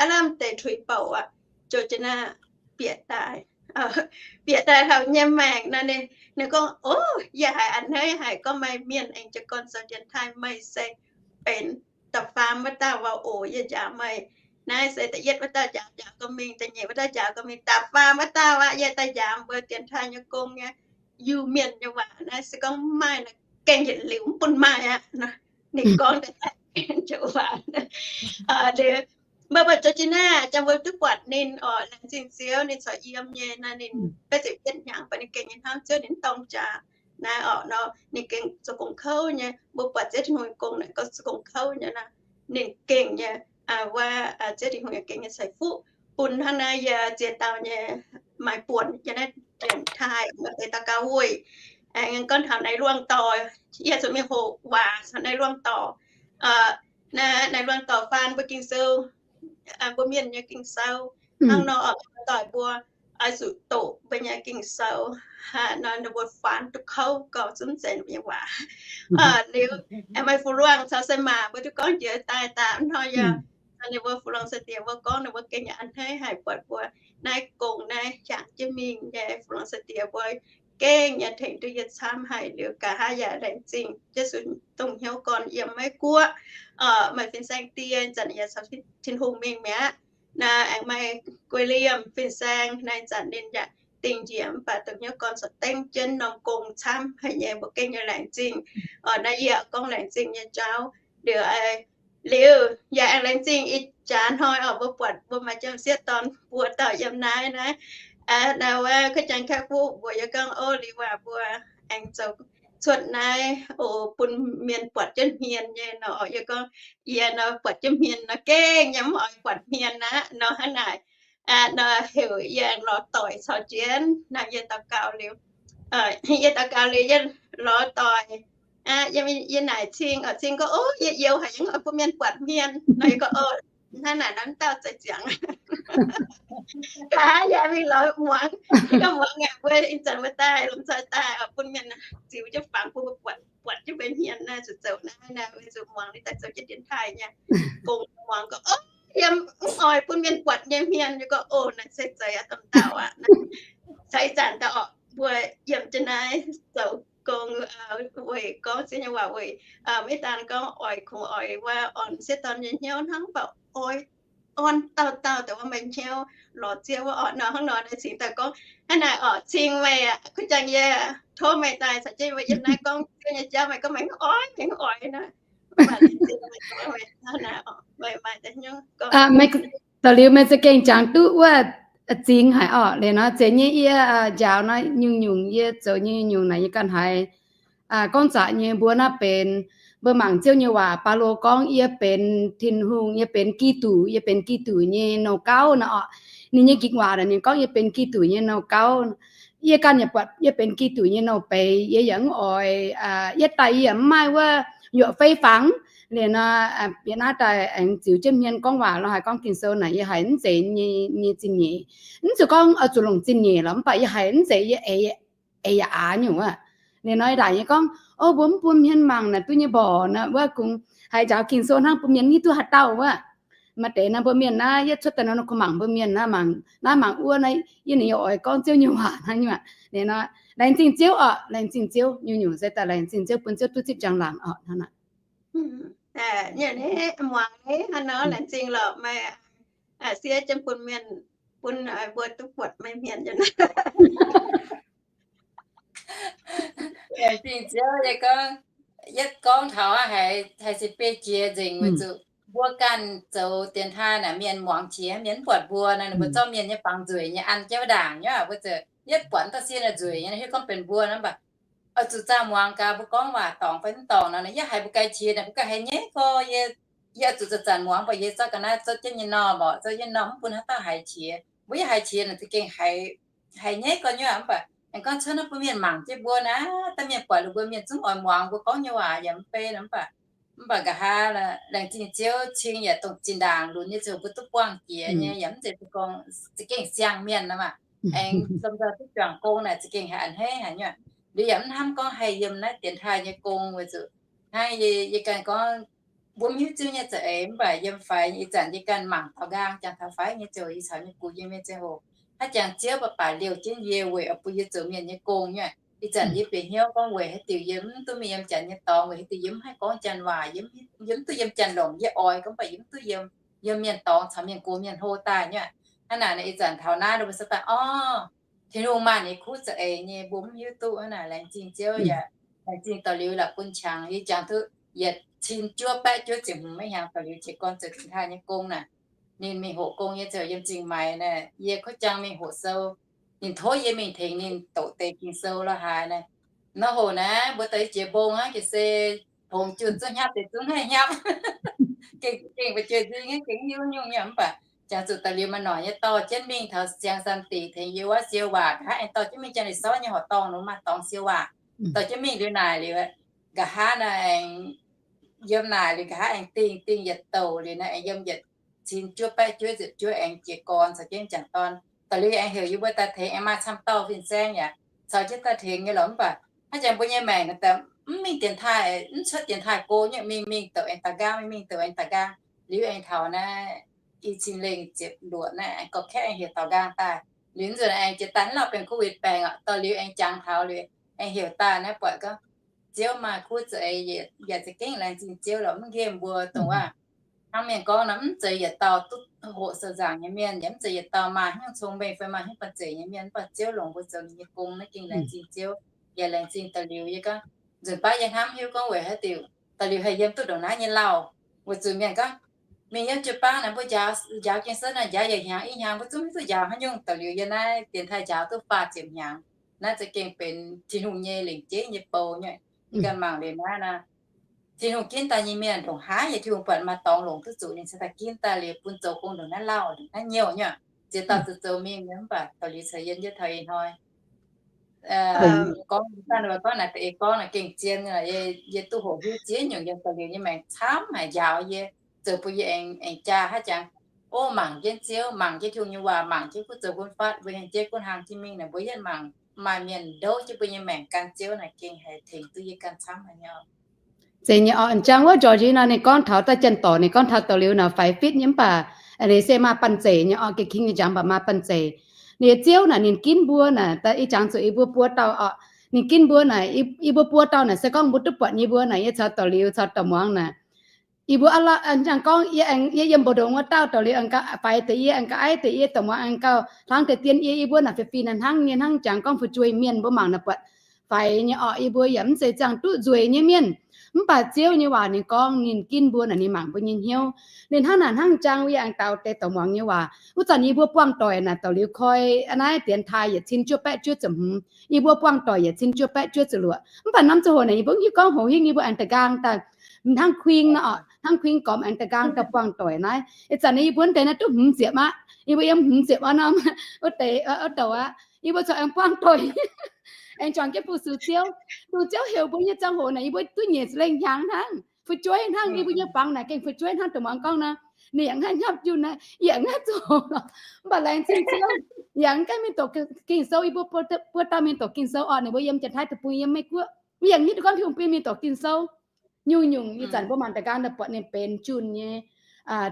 aav lamh deix tuix bouc aqv, Georgina bieqc daaih, bieqc daaih taux nyei maengc nor, ninh gorngv, O, yie haiz a'hneiv haic gorngv maaih mienh aengx jiez gorn zoux dienx taaih. Meih se benx da'faam wuov dauh waac oc. Yie njaaux meih, naaiv se da'yietv wuov dauh njaaux, njaaux gorngv mingh, da'nyeic wuov dauh njaaux gorngv mingh, da'faam wuov dauh aqv, yie daaih njaaux mbuo dienx taaih nyei gong nyei Iu-Mienh nyei waac naaiv se gorngv maaih nor gengh yietc liuz mv bun maaih aqv. Ninh gorngv deix waac. Mbuo buatc Georgina, jangx mbuo duqv buatc ninh oc, laengz zingh Ziouv ninh corc yiem nyei naaiv, ninh betv ziepc yietv hnyangx, mv baac ninh gengh nyei hnamv Ziouv, ninh mv dorng jaax naaiv orqc nor, ninh gengh zoux gong kouv nyei. Mbuo buatc Ziouv Tin-Hungh nyei gong naaic gorngv zoux gong kouv nyei nor, ninh gengh nyei, wuov, Ziouv Tin-Hungh yaac gengh nyei ceix fuqv bun hnangv naaiv yie ziex dauh nyei maaih buonc yiem naaiv dienx taaih, maaih deix daux gaux wuic, Aengx gorngv taux naaiv luangh dorh, yie zuqc mingh hoqc waac taux naaiv luangh dorh, naaiv luangh dorh faan mbuo Ging-Sou, mbuo mienh nyei Ging-Sou. Hnangv nor oix doic mbuo oix zuqc doqc mbuo nyei Ging-Sou, nor ninh mbuo faan duqv kouv gauh zunv zeiz mbuo nyei waac. Liuz, aengx maaih Fu Luangh caux Sai Maa mbuo duqv gorngv njoux daaih daaih hnoi yaac ninh mbuo Fu Luangh Sai-Diex mbuo gorngv ninh mbuo gengh a'hneiv haic buatc mbuo naaiv gong naaiv hiaangx jienv mingh nyei. Fu Luangh Sai-Diex mbuo gengh nyei tengx duqv yie camv haic. Liuz nqa'haav yaac laengz zingh Yesu dongh hnyouv gorn yiem Meiv Guoqv, maaih fin-saeng die, ih zanc yaac caux Tin-Hungh mingh mi'aqv. Naaiv aengx maaih Guei Liemh fin-saeng, naaiv zanc ninh yaac dingh njiec mv baac dongh hnyouv gorn corc dengv jienv norm gong camv haic nyei. Mbuo gengh nyei laengz zingh. Naaiv yie gorngv laengz zingh nyei jauv. Liuz, liuz yaac aengx laengz zingh ih jaax hnoi oc, mbuo buatc mbuo maaih jiem sieqv dorn buo dauh yiem naaiv naaiv. Naaiv wuov kuv jangx Kaeqv Fuqv mbuox yie gorngv, ov, liuz waac mbuo aengx zoux cuotv naaiv oc, bun mienh buatc jienv hmien nyei nor. Yie gorngv, yie nor buatc jienv hmien nor gengh yie mv oix buatc hmien aqv nor hnangv naaic. Nor heuc yie aengx lorz doic caux jienv nor. Yie daux gaux liuz, yie daux gaux liuz yie lorz doic, yie naaic Cing, Cing gorngv, ov, yie youz haic, yie mv oix bun mienh buatc hmien nor. Yie gorngv, ov, hnangv naaic nor, mv dauh zeix ziangx. Nqa'haav yaac mingh lorz muangx, yie gorngv muangx aqv, mbuo ih zanc mbuo daaih lomh nzoih daaih bun mienh ziux jienv fangx bun mbuo buatc, buatc jienv mbuo hmien naaiv, zuqc zoux naaiv naaiv, weic zuqc muangx ninh daaih zoux jienv dienx taaih nyei. Gong muangx gorngv, ov, yie mv oix bun mienh buatc nyei hmien. Yie gorngv, ov, naaiv se zeix aqv, domh dauh aqv. Caux ih zanc dauh mbuo yiem jienv naaiv zoux gong, weic gorngv Ziouv nyei waac, weic maiv daan gorngv oix, kungx oix wuov orn sieqv dorn nyei hnyouv hnangv, mv baac oix orn dauh dauh deix wuov maaih hnyouv lorz Ziouv wuov orqc nor. Hnangv nor naaiv Cing daaih gorngv, hnangv naaic orqc, Cing meih aqv, kuv jangx yie tov meih daaih caux jienv mbuo yiem naaiv gorngv Ziouv nyei jauv, meih gorngv meih mv oix, meih mv oix nor. Mv baac Cing meih gorngv meih hnangv naaic orqc, meih maaih deix hnyouv gorngv. Da'liuz meih za'gengh jangx duqv wuov zingx haic orqc. Liuz nor, zeiz nyei yie njaaux naaiv nyungc-nyungc yie zoux nyei nyungc naaic yie ganh haiz gorngv zaqc nyei mbuo naaiv benx, mbuo mangc Ziouv nyei waac, Baulo gorngv, yie benx Tin-Hungh, yie benx Giduc, yie benx Giduc nyei nouh gauv nor orqc. Ninh nyei ging waac naaic ninh gorngv yie benx Giduc nyei nouh gauv. Yie ganh yaac buatc yie benx Giduc nyei nouh beiz, yie yaac mv oix, yietv daaih yie yaac mv maaih wuov yuoqc fei fangx. Liuz nor, bieqc naaiv daaih aengx ziux jienv hmien gorngv waac lorz haaix gorngv Ging-Sou naaic yie haiz mv zeiz nyei, nyei zingh nyeic. Mv zuqc gorngv oix zuqc longc zingh nyeic lorqc, mv baac yie haiz mv zeiz yie eix, eix yaac aax nyungc aqv. Liuz nor yie ndaangc yie gorngv, ov, mbuo mv bun hmien mangc naaic duqv nyei mborqc nor, wuov kungx haiz njaaux Ging-Sou hnangv bun mienh hiuv duqv haaix dauh wuov. Maaih deix naaiv mbuo mienh naaiv, yie cuotv daaih nor, nor kungx mangc mbuo mienh naaiv, mangc naaiv mangc wuov naaiv, yie ninh yaac oix gorngv Ziouv nyei waac hnangv nyungc. Liuz nor, laengz zingh Ziouv orqc, laengz zingh Ziouv, nyungc-nyungc se daaih laengz zingh Ziouv, bun Ziouv duqv zipv njang-laangc orqc hnangv naaic. Muangx hnangv nor laengz zingh lorqc, meih siev jienv bun mienh, bun mbuo duqv buatc meih hmien nor. Laengz zingh Ziouv, yie gorngv, yietv gorngv taux haiz, haiz se biei jiex nzengc weic zuqc mbuo ganh zoux dienx taaih naaic mienh muangx qiex, mienh mv buatc mbuo nor, ninh mbuo zorqv mienh nyei fangx nzueic nyei an jienv wuov ndaangc nyei, mbuo ziouc yietv buatc dauh sieqv naaic nzueic nyei, hiuv gorngv benx mbuo nor, mv baac oix zuqc zaah muangx gaax mbuo gorngv waac dorngc fai mv dorngc nor. Yie haiz mbuo ganh qiex naaic, mbuo ganh haiz nyaiv gorx, yie, yie zuqc zanc-zanc muangx, mv baac yie zorqv ga'naaiv zorqv jienv nyei normh orqc, zorqv jienv normh mv bun haaix dauh haiz qiex. Mbuo yie haiz qiex naaic za'gengh haiz, haiz nyaiv gorx nyei, mv baac aengx gorngv cuotv naaiv bun mienh mangc jienv mbuo naaic, da'mienh buatc liuz mbuo mienh zungv oix muangx mbuo gorngv nyei waac yaac mv bei nor, mv baac, mv baac nqa'haav laengz zingh Ziouv, Cing yaac dongh zinh ndaangc lunx nyei ziouc mbuo duqv buangh jiex nyei, yaac mv zeiz gorngv za'gengh siang mienh nor maah. Aengx lomh nzoih duqv juangc gong naaic za'gengh haiz a'hneiv haic nyei. Liuz yaac mv hnamv gorngv haih yiem naaiv dienx taaih nyei gong weic zuqc hnangv yie, yie ganh gorngv mbuo mv hiuv Ziouv nyei za'eix, mv baac yiem faix ih zanc yie ganh mangc taux nqaang jangx taux faix nyei ziouc yie caux nyei gux yiem nyei ziangh hoc, haaix jangx Ziouv baac baac liouh jienv yie weic oix bun yie zoux mienh nyei gong nyei. Ih zanc yie bieqc hnyouv gorngv weic haaix diuc yie mv duqv mingh yiem janx nyei dorngx, weic haaix diuc yie mv haih gorngv janx waac, yie mv, yie mv duqv yiem janx longc yie oix gorngv, mv baac yie mv duqv yiem, yiem mienh dorngx caux mienh gox mienh hlo daaih nyei. Hnangv naaic ih zanc taux naaiv mbuo se daaih, orv, Tin-Hungh maaih ninh kuv za'eix nyei, mbuo mv hiuv duqv hnangv naaic. Laengz zingh Ziouv yaac laengz zingh da'liuz la'bun qangx yie jangx duqv yietc cin juov baeqv juov ziepc hmz maiv hnyangx da'liuz jiex gorn zoux dienx taaih nyei gong naaic. Ninh mingh hoqc gong nyei ziouc yiem Zingh Maix naaic, yie kuv jangx mingh hoqc sou. Ninh tov yie mingh tengx ninh doqc deix Ging-Sou lorqc haaix naaic. Nor hoc naaic mbuo daaih jiex mbong hnangv jiex se tongx junh zungv hnyapv deix zungv haih hnyapv. Gengh, gengh mbu'ziex nzing, gengh hiuv nyungc nyei mv baac jangx zuqc da'liuz maaih noic nyei dorh jienv mingh taux Siang San Diqc tengx yie wuov siou waac, nqa'haav aengx dorh jienv mingh Janx-Lih Sorv nyei horqc dorngh nor maaih dorngx siou waac. Dorh jienv mingh liuz naaic liuz, nqa'haav naaiv aengx yiem naaic liuz, nqa'haav aengx dingh dingh yietc douc liuz naaiv aengx yiem yietc cin juov baeqv juov ziepc juov aengx jiez gorn caux jienv m'jangc dorn. Da'liuz aengx heuc yie mbuo daaih tengx aengx maaih camv dauh fin-saeng yaac caux jienv daaih tengx nyei lorqc. Mv baac hnangv jangx mbuo nyei maengc daaih mv mingh dienx taaih, mv cuotv dienx taaih go nyei, mingh mingh douc aengx daux nqaang, mingh mingh douc aengx daux nqaang. Liuz aengx taux naaiv i cin lengh ziepc luoqc naaiv aengx gorqv-kaeqv aengx heuc daux nqaang daaih. Liuz nzunc aengx jiex daaih mv lauh benx COVID baengc aqv, da'liuz aengx jangx taux liuz aengx heuc daaih naaiv buatc gorngv Ziouv maaih kuv za'eix, yaac za'gengh laengz zingh Ziouv lorqc. Mv nqemh mbuo dongh waac hnangv mienh gorngv nor, mv zeiz yietc dauh duqv hoqc sou nzaangc nyei mienh, yaac mv zeiz yietc dauh maaih hnyouv cong-mengh fai maaih hnyouv banh zeic nyei mienh, mv baac Ziouv longc mbuo zoux ninh nyei gong naaiv gengh laengz zingh Ziouv, yaac laengz zingh da'liuz. Yie gorngv nzunc baav yie hnamv hiuv gorngv weic haaix diuc da'liuz haih yiem duqv ndongc naaiv nyei lauh, weic zuqc mienh gorngv mingh yiem jiu-baang naaic mbuo njaaux, njaaux Ging-Sou naaic njaaux yietc hnyangx i hnyangx mbuo zungv mv duqv njaaux haaix nyungc. Da'liuz yie naaiv dienx taaih njaaux duqv faah ziepc hnyangx. Naaiv za'gengh benx Tin-Hungh nyei lengc jeiv nyei bou nyei. Yie ganh mangc liuz naaiv nor, Tin-Hungh ginv daaih nyei mienh ndongc haaix nyei Tin-Hungh buatc maaih dorngx longc duqv zuqc ninh cingx daaih ginv daaih liuz bun zoux gong ndongc naaiv lauh, ndongc naaiv nyouh nyei. Ziex dauh zoux zoux mingh nyei mv baac da'liuz caux yie jienv taux ih hnoi gorngv, gorngv naaic deix gorngv naaic gengh zien nyei, yie duqv hoqc hiuv ziex nyungc yiem da'liuz nyei maengc camv haic njaaux yie, zoux bun yie aengx, aengx jaa haaix jangx. O, mangc jienv Ziouv, mangc jienv Tin-Hungh nyei waac, mangc jienv kuv zoux bun fatv, mbuo hengx jeiv gunv hlang jienv mingh naaic, mbuo yietv mangc maaih mienh ndouv jienv mbuo nyei maengc gan Ziouv naaic gengh haih tengx duqv yie ganh camv haic nyei. Zeiz nyei orqc. Jangx wuov Georgie nor ninh gorngv taux daaih janx-dorc, ninh gorngv taux da'liuz naaic faix fitv nyei mv baac ninh se maaih banh zeic nyei orqc. Geh king nyei jangx mv baac maaih banh zeic. Ninh Ziouv naaic ninh ginv mbuo naaic, daaih ih jangx zuqc yie mbuo buo dauh orqc. Ninh ginv mbuo naaic, yie mbuo buo dauh naaic se gorngv mbuo duqv buatc nyei mbuo naaic, yie caux da'liuz caux da'muangz naaic, yie mbuo aav la'jangx gorngv yie, yie yiem mbu'ndongx wuov dauh da'liuz aengx gauh faix deix yie, aengx gauh aiv deix yie, da'muangz aengx gauh hlang deix dien yie. Yie mbuo naaic fih fih naaic hnangv nyei, hnangv jangx gorngv fu'jueiv mienh mbuo mangc naaic buatc faix nyei orqc. Yie mbuo yaac mv zeiz ziangh duqv nzueic nyei mienh. Mv baac Ziouv nyei waac ninh gorngv ninh ginv mbuo naaic, ninh mangc mbuo nyei hnyouv. Ninh hnangv naaic hnangv jangx yie aengx daux deix da'muangz nyei waac. Wuov zanc yie mbuo buangh doic naaic da'liuz koi naaiv dienx taaih yietc cin juov baeqv juov ziepc hmz, yie mbuo buangh doic yietc cin juov baeqv juov ziepc luoqc. Mv baac norm ziangh hoc naaic yie mbuo hiuv gorngv houx hingv yie mbuo aengx da'nqaang daaih hnangv kuing nor orqc, hnangv kuing gormx aengx da'nqaang daaih buangh doic naaiv. Ih zanc naaiv yie mbuo deix naaiv duqv hmz ziepc aqv. Yie mbuo yiem hmz ziepc orqc, norm wuov deix wuov douc aqv. Yie mbuo corc aengx buangh doic, aengx juangc jienv fu-sux Ziouv. Dongh Ziouv heuc mbuo nyei ziangh hoc naaic yie mbuo duqv nyic lengh hnyangx hnangv. Fu'jueiv hnangv, yie mbuo nyei fangx naaic gengh fu'jueiv hnangv, dongh muangx gorngv nor, ninh yaac mv haih hnyapv junh naaic, yie yaac mv haih zoux. Mv baac laengz zingh Ziouv, yie yaac mv gaengh mingh doqc Ging-Sou. Yie mbuo buo dauh mingh doqc Ging-Sou orqc, ninh mbuo yiem Janx-Taiv deic-bung, yiem Meiv-Guoqv. Yie yaac mv hiuv duqv gorngv Tin-Hungh bun mingh doqc Ging-Sou. Nyungc-nyungc ih zanc mbuo mangc da'nqaang daaih buatc ninh benx junh nyei.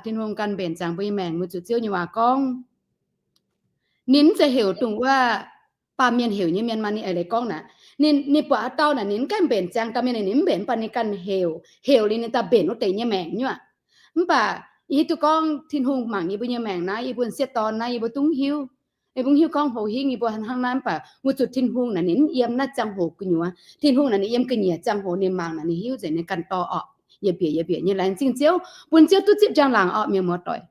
Tin-Hungh ganh mbenc ziangx mbuo nyei maengc, weic zuqc Ziouv nyei waac gorngv, ninh mv zeiz heuc dongh wuov baamh mienh heuc nyei mienh maah. Ninh eix leiz gorngv naaic, ninh, ninh buatc haaix dauh naaic ninh mv gaengh mbenc ziangx dauh mienh, ninh mv mbenc, mv baac ninh ganh heuc, heuc liuz ninh daaih mbenc wuov deix nyei maengc nyuoqc. Mv baac yie hiuv duqv gorngv Tin-Hungh mangc yie mbuo nyei maengc naaiv, yie mbuo sieqv dorn naaiv, yie mbuo zungv hiuv. Yie mbuo hiuv gorngv houx hingv yie mbuo hnangv naaiv, mv baac weic zuqc Tin-Hungh naaic ninh mv yiem naaiv ziangh hoc gu'nyuoz. Tin-Hungh naaic ninh yiem ga'nyiec ziangh hoc, ninh mangc naaic ninh hiuv nzengc, ninh ganh dorh orqc. Yietc bieqc yietc bieqc nyei laengz zingh Ziouv, bun Ziouv duqv zipv njang-laangc orqc, mienh muoz-doic.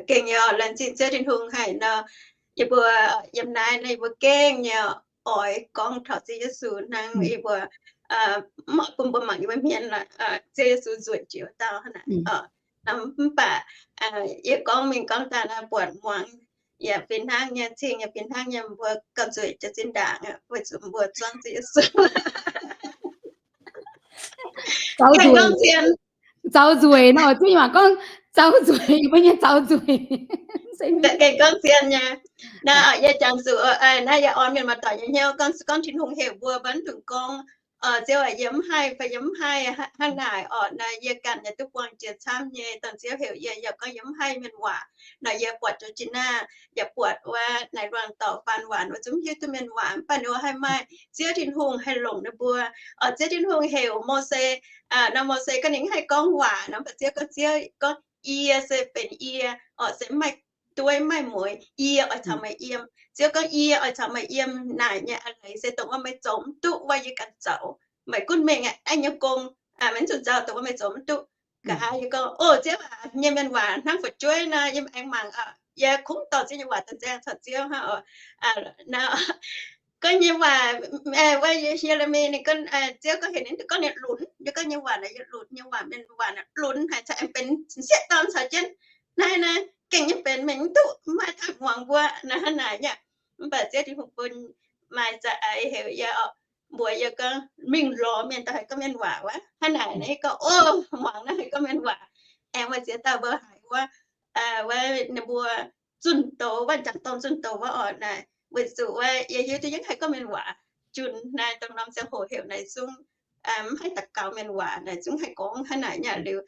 Gengh nyei orqc, laengz zingh Ziouv Tin-Hungh haic nor, yie mbuo yiem naaiv nor yie mbuo gengh nyei oix gorngv taux Ziouv Yesu hnangv. Yie mbuo mv oix bun mbuo mangc yie mbuo hmien, Ziouv Yesu nzueic jiex wuov dauh hnangv naaic. Mv baac yie gorngv mingh gorngv daaih naaiv buatc muangx yaac fih hnangv nyei, cing yaac fih hnangv nyei, mbuo gauh nzueic jiex zinh ndaangc weic zuqc mbuo zuangv Ziouv Yesu. Zaux nzueic, zaux nzueic nor, Ziouv nyei waac gorngv zaux nzueic, mbuo nyei zaux nzueic. Gengh gorngv zien nyei. Naaiv yie jangx zuqc naaiv yie orn mienh muoz-doic nyei hnyouv, gorngv Tin-Hungh heuc mbuo mv dungx gorngv, Ziouv aac, yie mv haih, fai yie mv haih hnangv naaic orqc. Naaiv yie ganh yaac duqv buangh jiex camv nyei. Dongh Ziouv heuc yie, yie gorngv yie mv haih mienh waac nor, yie buatc zuqc jiex naaiv yaac buatc wuov naaiv luangh dorc faan waac, ninh mbuo zungv hiuv duqv mienh waac, mv baac ninh mbuo haih maaih Ziouv Tin-Hungh haih longc ninh mbuo. Ziouv Tin-Hungh heuc Mose nor, Mose gorngv ninh mv haih gorngv waac nor, mv baac Ziouv gorngv, Ziouv gorngv, Yie se benx yie orqc, se mv maaih dueiv mv maaih mueiz, yie oix caux meih yiem. Ziouv gorngv, Yie oix caux meih yiem naaic nyei a'leiz se dongh wuov meih zoux mv duqv wuov yie ganh zoux. Meih gunv mengh aqv, aengx nyei gong, meih mv zuqc nzauh dongh wuov meih zoux mv duqv. Nqa'haav yie gorngv, O Ziouv aac, nyei mienh waac hnangv fu'jueiv nor, yie aengx mangc, yie kungx dorh Ziouv nyei waac daaih nzaeng caux Ziouv hnangv. Gorngv nyei waac, wuov Ye^le^mi ninh gorngv, Ziouv gorngv heuc ninh duqv gorngv ninh lunx, yie gorngv nyei waac naaic yie lunx, nyei waac mienh waac naaic lunx haic, caux aengx benx sieqv dorn caux jienv naaiv naaiv gengh nyei benx mengh mv duqv, mv maaih daaih muangx mbuo naaiv hnangv naaic nyei. Mv baac Ziouv Tin-Hungh bun maaih za'eix heuc yie orqc, mbuox yie gorngv, mingh lorz mienh daaih haih gorngv mienh waac wuov. Hnangv naaic naaiv gorngv, o, muangx naaiv haih gorngv mienh waac. Aengx maaih ziex dauh mbuo haiz wuov, wuov ninh mbuo zunh doz, wuov janx-dorn zunh doz wuov oc naaic, weic zuqc wuov yie hiuv duqv yie haih gorngv mienh waac. Jun naaiv dongh norm ziangh hoc heuc naaic zungv mv haih daux gaux mienh waac naaic, zungv haih gorngv hnangv naaic nyei liuz,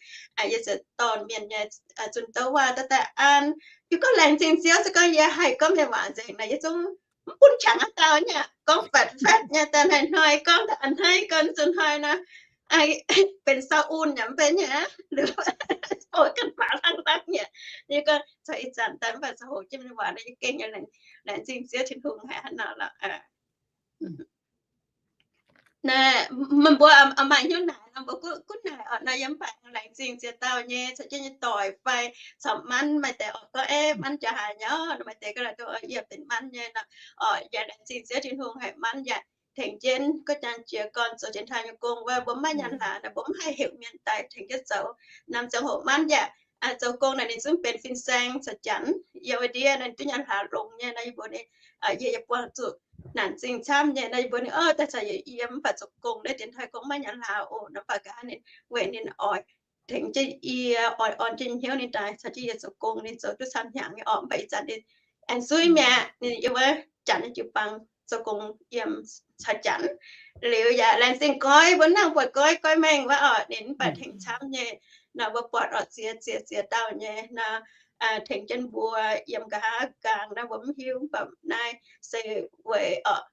yie ziouc dorh mienh nyei zunh doz waac daaih daaih an. Yie gorngv laengz zingh Ziouv, se gorngv yie haih gorngv mienh waac nzengc naaic, yie zungv mv bun qangx haaix dauh nyei, gorngv fatv fatv nyei, daaih hnoi-hnoi gorngv, daaih a'hneiv gorngv, zunh hnoi nor, benx sau un yaac mv benx nyei, liuz o ganh baac hlangv hlangv nyei. Yie gorngv caux ih zanc daaih mv baac ziangh hoc jienv mienh waac nor, yie gengh nyei laengz zingh Ziouv Tin-Hungh haic hnangv nor lorqc. Meih mbuo maaih hnyouv naaic nor, mbuo gunv naaic oc nor, yie mv baac laengz zingh ziex dauh nyei, caux jienv nyei doic fai caux manv, maaih deix oix gorngv, eix, manv jaax haaix nyungc, maaih deix ga'naaiv duqv yie benx manv nyei nor. Oc, yaac laengz zingh Ziouv Tin-Hungh haic, manv yaac tengx jienv gorngv jangx jiez gorn zoux dienx taaih nyei gong wuov, mbuo mv maaih nyaanh hlaax nor, mbuo mv haih heuc mienh daaih tengx jienv zoux. Naaiv ziangh hoc manv yaac zoux gong naaic ninh zungv benx fin-saeng caux janx, yiem wuov ndiev nor ninh duqv nyaanh hlaax longx nyei nor, yie mbuox ninh, yie yaac buangh zuqc naanc zingh camv nyei nor, yie mbuox ninh, o, daaih caux yie yiem, mv baac zoux gong naaiv dienx taaih gong mv maaih nyaanh hlaax oc nor, mv baac ga'naaiv ninh weic ninh oix tengx jienv yie, oix orn jienv hnyouv ninh daaih caux jienv yie zoux gong, ninh zoux duqv camv hnyangx nyei oc, mv baac ih zanc ninh aengx zuiv mi'aqv, ninh yiem wuov janx nyei jiu-baang zoux gong yiem caux janx. Liuz yaac laengz zingh goiv, mbuo nangh buatc goiv, goiv mengh wuov oc, ninh mv baac tengx camv nyei nor, mbuo buatc oc ziex ziex ziex dauh nyei nor, tengx jienv mbuo yiem nqa'haav gaengh nor, mbuo mv hiuv, mv baac naaiv se weic oc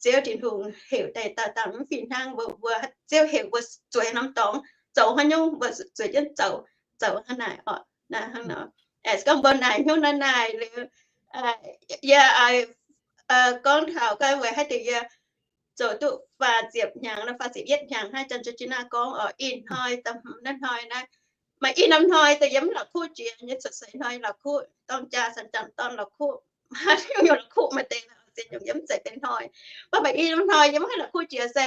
Ziouv Tin-Hungh heuc daaih dauh dangh mv fih hnangv, mbuo, mbuo Ziouv heuc mbuo zueiz norm dorngx zoux haaix nyungc, mbuo zueiz jienv zoux, zoux hnangv naaic oc. Naaiv hnangv nor, se gorngv mbuo naaic hnyouv naaiv naaic liuz, yie gorngv taux gorngv weic haaix diuc yie zoux duqv faah ziepc hnyangx nor, faah ziepc yietv hnyangx hnangv, Janx-Georgina gorngv oc, ih hnoi da'hmz naaiv hnoi naaiv, maaih i norm hnoi da'yietv mv la'kuqv jiex nyei, cuotv seix hnoi la'kuqv, dorng jaa caux janx-dorn la'kuqv, haaix nyungc la'kuqv, maaih deix ziex nyungc yie mv zeiz benx hnoi. Mv baac maaih i norm hnoi yie mv haih la'kuqv jiex se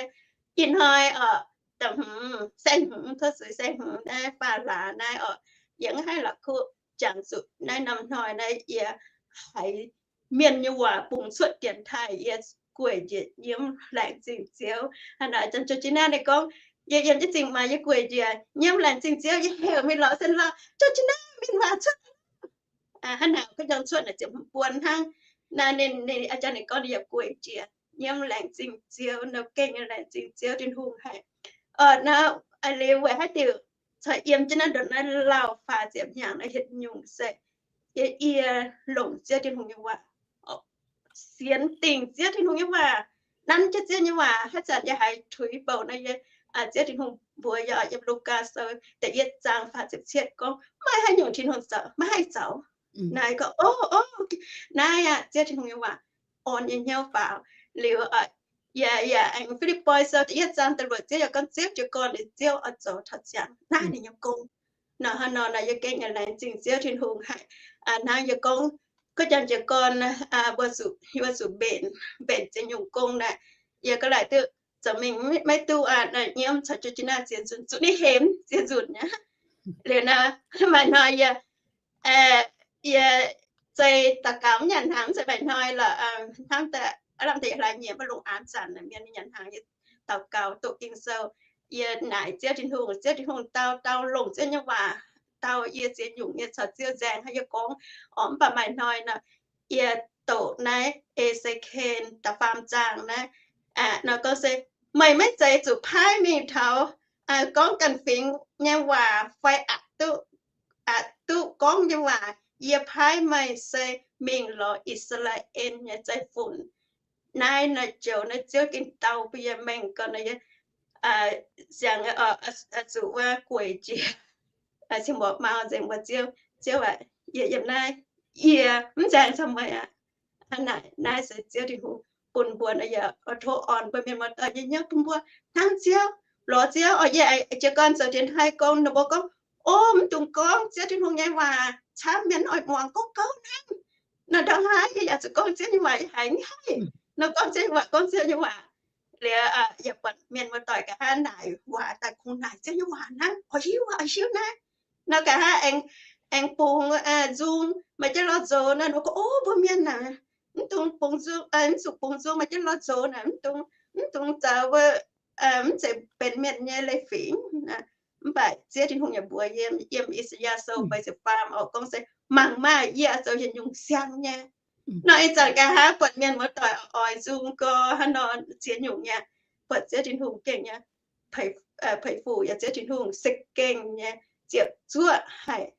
ih hnoi oc, da'hmz, saeng-hmz, cuotv seix saeng-hmz naaiv, faah hlaax naaiv oc, yie mv haih la'kuqv. Jangx zuqc naaiv norm hnoi naaiv yie haiz mienh nyei waac bungx cuotv dienx taaih, yie gueic njiec nyiemv laengz zingh Ziouv. Hnangv naaic Janx-Georgina ninh gorngv, yie yiem jienv zingh maaiz yie gueic njiec nyiemv laengz zingh Ziouv, yie heuc mingh lorz se lorz Janx-Georgina mingh waac cuotv. Hnangv naaic ga'jang cuotv naaic ziepc hmz buon hnangv. Naaiv ninh, ninh a'jang ninh gorngv ninh yaac gueic njiec nyiemv laengz zingh Ziouv, nor gengh nyei laengz zingh Ziouv Tin-Hungh haic. Oc, naaiv liuz weic haaix diuc caux yiem jienv naaiv ndongc naaiv lauh faah ziepc hnyangx naaiv hietc nyungc se yie, yie longc Ziouv Tin-Hungh nyei waac, sienx dingc Ziouv Tin-Hungh nyei waac, nanv jienv Ziouv nyei waac. Haaix zanc yie haiz tuix bouc nor, yie, Ziouv Tin-Hungh mbuox yie yiem Lugaa Sou da'yietv zaang faah ziepc cietv gorngv, maaih haaix nyungc Tin-Hungh zoux maiv haih zoux. Naaiv gorngv, o, o, naaiv aqv Ziouv Tin-Hungh nyei waac orn yie hnyouv faaux. Liuz yaac, yaac aengx Fi^lipv^poi Sou da'yietv zaang da'luoqc Ziouv yaac gorngv Ziouv jiez gorn liuz Ziouv oix zoux taux ziangx naaiv ninh nyei gong. Nor hnangv nor, yie gengh yaac laengz zingh Ziouv Tin-Hungh haic. Hnangv yie gorngv, gorngv jangx jiez gorn, mbuo zuqc, mbuo zuqc mbenc, mbenc ziex nyungc gong naaic, yie ga'laaic duqv zoux mingh maiv duqv aqv. Nyiemv caux Georgina ziex nzunc, zuqc ninh hemx ziex nzunc aqv. Liuz nor, maaih hnoi yie, yie zei daux gaux mv nyanc hnaangx, mv zeiz maaih hnoi lorqc, hnamv daaih aav lamh deix hlaax nyieqc maiv longc aanx zanc, mienh nyei nyanc hnaangx yie daux gaux doqc Ging-Sou. Yie naaic Ziouv Tin-Hungh, Ziouv Tin-Hungh dau, dau longc Ziouv nyei waac dau yie ziex nyungc, yie caux Ziouv nzaeng hnangv yie gorngv. Oc, mv baac maaih hnoi nor, yie doqc naaiv E^se^ken da'faam zaang naaiv, nor gorngv se, meih maiv zeiz zuqc paaiv mingh taux gorngv ganh fingx nyei waac fai aqc duqv, aqc duqv gorngv nyei waac. Yie paaiv meih se mingh lorz I^saa^laa^en nyei zeiv-fun. Naaiv nor joux naaiv Ziouv gengh dau bun yie mengh gorn nor, yie ziangx zuqc wuov gueic jiex, cingx mborqv mau nzengc mbuox Ziouv, Ziouv aac, yie yiem naaiv, yie mv nzaeng caux meih aqv. Hnangv naaic, naaiv se Ziouv Tin-Hungh bun mbuo nor, yie tov orn mbuo mienh muoz-doic nyei hnyouv bun mbuo hnangv Ziouv, lorz Ziouv. Oc, yie jiez gorn zoux dienx taaih gong, ninh mbuo gorngv, o, mv dungx gorngv Ziouv Tin-Hungh nyei waac camv, mienh oix muangx gouv gouv hnangv. Nor ndau haaix yie yaac zuqc gorngv Ziouv nyei waac, yie haiz mv haih nor gorngv Ziouv nyei waac, gorngv Ziouv nyei waac. Liuz yie buatc mienh muoz-doic nqa'haav naaic waac daaih kungx naaic Ziouv nyei waac hnangv, oix hiuv, oix hiuv naaiv. Nor nqa'haav aengx, aengx bungx nzung, maaih jienv lorh nzox nor, ninh mbuo gorngv, o, mbuo mienh naaic mv dungx bungx nzung, mv zuqc bungx nzung, maaih jienv lorh nzox naaic mv dungx mv dungx zoux wuov, mv zeiz benx mienh nyei leiz-fingx. Mv baac Ziouv Tin-Hungh yaac mbuox yiem, yiem I^saa^yaa Sou feix ziepc faam oc, gorngv se, mangc maah! Yie zoux yietc nyungc siang nyei. Nor ih zanc nqa'haav buatc mienh muoz-doic oix nzung gau hnangv nor ziex nyungc nyei, buatc Ziouv Tin-Hungh gengh nyei, peix fuc yaac Ziouv Tin-Hungh sekv-gengh nyei, ziepc zuoqv haic,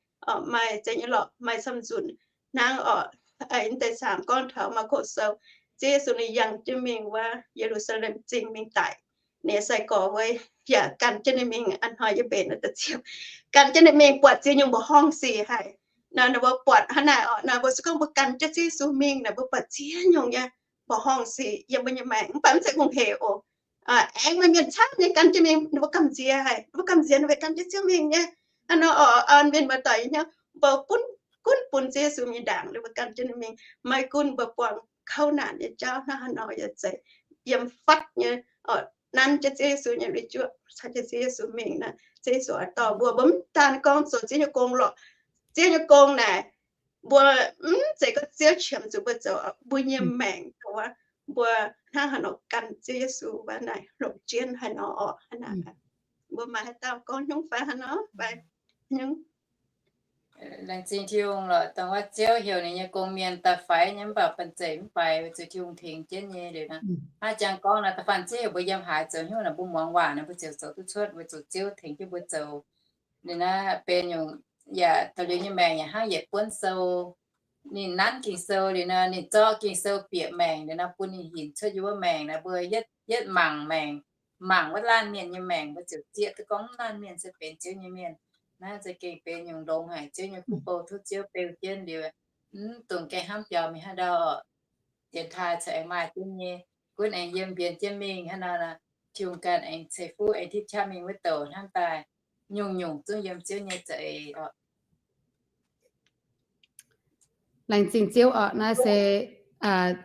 maaih zeix nyei lorqc, maaih camv nzunc hnangv oc. Deix saamv gorngv taux Maako Sou, Ziouv Yesu ninh yangh jienv mingh wuov Ye^lu^saa^lem Zingh mingh daic. Ninh nyei sai-gorx wuov yaac gan jienv ninh mingh, a'hnoi yie mbenc naaiv da'ziepc, gan jienv ninh mingh buatc ziex nyungc mbuoqc horngh sic haic. Nor ninh mbuo buatc hnangv naaic oc, nor mbuo se gorngv mbuo gan jienv Ziouv Yesu mingh naaic, mbuo buatc ziex nyungc nyei mbuoqc horngh sic yiem mbuo nyei maengc, mv baac mv zeiz hungh hec oc. Aengx maaih mienh camv nyei gan jienv mingh, ninh mbuo gamh nziex haic, ninh mbuo gamh nziex ninh mbuo gan jienv Ziouv mingh nyei. Hnangv nor oc, mienh muoz-doic nyei hnyouv, mbuo gunv, gunv bun Ziouv Yesu mingh ndaangc, ninh mbuo gan jienv ninh mingh. Maiv gunv mbuo buangh kouv naanc nyei jauv hnangv haaix nor yaac zeiz, yiem fatv nyei, nanv jienv Ziouv Yesu nyei lui-juoqv, caux jienv Ziouv Yesu mingh naaic, Ziouv Yesu oix dorh mbuo. Mbuo mv daan gorngv zoux Ziouv nyei gong lorqc. Ziouv nyei gong naaic, mbuo mv zeiz gorngv Ziouv qiemx zuqc mbuo zoux, mbuo nyei maengc, mbuo hnangv haaix nor gan Ziouv Yesu wuov naaic longc jienv haaix nor oc. Hnangv naaic, mbuo maaih haaix dauh gorngv hnyouv fai haaix nor fai? Laengz zingh Tin-Hungh lorqc, dongh wuov Ziouv heuc ninh nyei gong mienh daaih faix nyei, mv baac banh zeic mv faix, weic zuqc Tin-Hungh tengx jienv nyei liuz nor. Hnangv jangx gorngv naaic, da'faanh Ziouv heuc mbuo yiem haaix zoux hnyouv naaic, mbuo muangx waac naaic, mbuo ziouc zoux duqv cuotv, weic zuqc Ziouv tengx jienv mbuo zoux. Ninh naaiv benx nyungc yaac da'liuz nyei maengc yaac hnangv yietc buonv sou. Ninh nanv Ging-Sou liuz nor, ninh zorqv Ging-Sou bieqc maengc liuz nor, bun ninh hinc cuotv yiem wuov maengc naaic, mbuo yietv, yietv mangc maengc, mangc wuov laanh mienh nyei maengc, mbuo ziouc zieqv duqv gorngv laanh mienh se benx Ziouv nyei mienh. Naaiv za'gengh benx nyungc longx haic. Ziouv nyei kuv bou tov Ziouv beu jienv liuz, mv dungx gaengh hnamv biaux mingh haaix ndau. Dienx taaih corc aengx maaih jienv nyei, gunv aengx yiem mbienx jienv mingh hnangv nor, Tin-Hungh ganh aengx ceix fuqv aengx tipv qaqv mingh wuov douc hnamv daaih, nyungc-nyungc zungv yiem Ziouv nyei za'eix oc. Laengz zingh Ziouv oc. Naaiv se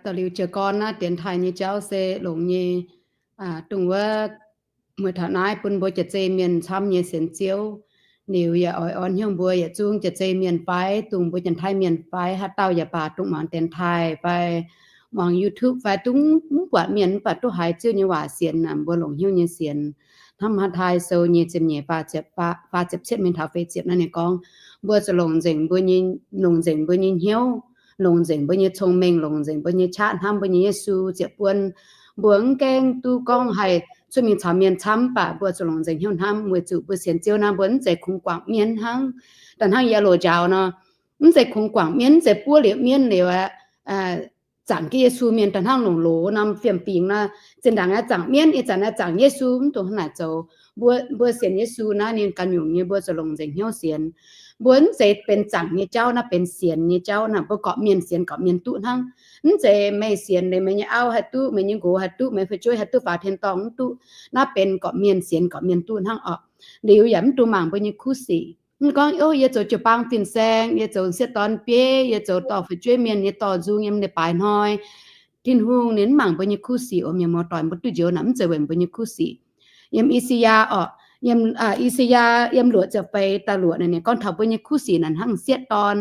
da'liuz jiez gorn naaiv dienx taaih nyei jauv se longx nyei, dongh wuov mueiz taux naaiv bun mbuo jaav-zei mienh camv nyei sienx Ziouv. Liuz yaac oix orn hnyouv mbuo yietc zungv jaav-zei mienh fai dongh mbuo Janx-Taiv mienh fai haaix dauh yaac baac, dongh muangx dienx taaih fai muangx YouTube fai dongh mv buatc mienh mv baac duqv haiz Ziouv nyei waac sienx naaic, mbuo longc hnyouv nyei sienx. Hnamv Matv^tai Sou nyei ziepc nyeic, faah ziepc cietv mingh taux feix ziepc naaiv ninh gorngv, mbuo zuqc longc nzengc mbuo nyei, longc nzengc mbuo nyei hnyouv, longc nzengc mbuo nyei cong-mengh, longc nzengc mbuo nyei qaqv hnamv mbuo nyei Yesu ziepc buonv. Mbuo mv gaengh duqv gorngv haih cuotv mingh caux mienh camv, mv baac mbuo zuqc longc nzengc hnyouv hnamv, weic zuqc mbuo sienx Ziouv naaiv mbuo mv zeiz kungx guangc mienv hnangv. Da'hnangv yie loz njaaux nor, mv zeiz kungx guangc mienv, mv zeiz buov liuz mienv liuz aqv, zaangc jienv Yesu mienh da'hnangv longc loz norm fiem-fingx nor, zinh ndaangc aeqv, zaangc mienv, ih zanc aeqv, zaangc Yesu, mv dungx hnangv naaic zoux. Mbuo, mbuo sienx Yesu naaiv ninh ganh nyungc nyei, mbuo zuqc longc nzengc hnyouv sienx. Mbuo mv zeiz benx zaangc nyei jauv, naaiv benx sienx nyei jauv. Naaiv mbuo gorqv-mienh sienx gorqv-mienh duqv hnangv. Mv zeiz meih sienx liuz meih nyei auv haih duqv, meih nyei nqox haih duqv, meih fu'jueiv haih duqv, faaux tin-dorngh mv duqv. Naaiv benx gorqv-mienh sienx gorqv-mienh duqv hnangv oc. Liuz yaac mv dungx mangc mbuo nyei kuv sic. Mv gorngv, o, yie zoux jiu-baang fin-saeng, yie zoux sieqv dorn bieiv, yie zoux dorh fu'jueiv mienh nyei dorh nzung yiem leiz-baaix hnoi. Tin-Hungh ninh mv mangc mbuo nyei kuv sic oc. Mienh muoz-doic, mbuo duqv njoux naaic mv zeiz weic mbuo nyei kuv sic. Yiem I^saa^yaa oc, yiem, I^saa^yaa yiem luoqc ziepc feix da'luoqc naaic ninh gorngv taux mbuo nyei kuv sic naaic hnangv sieqv dorn,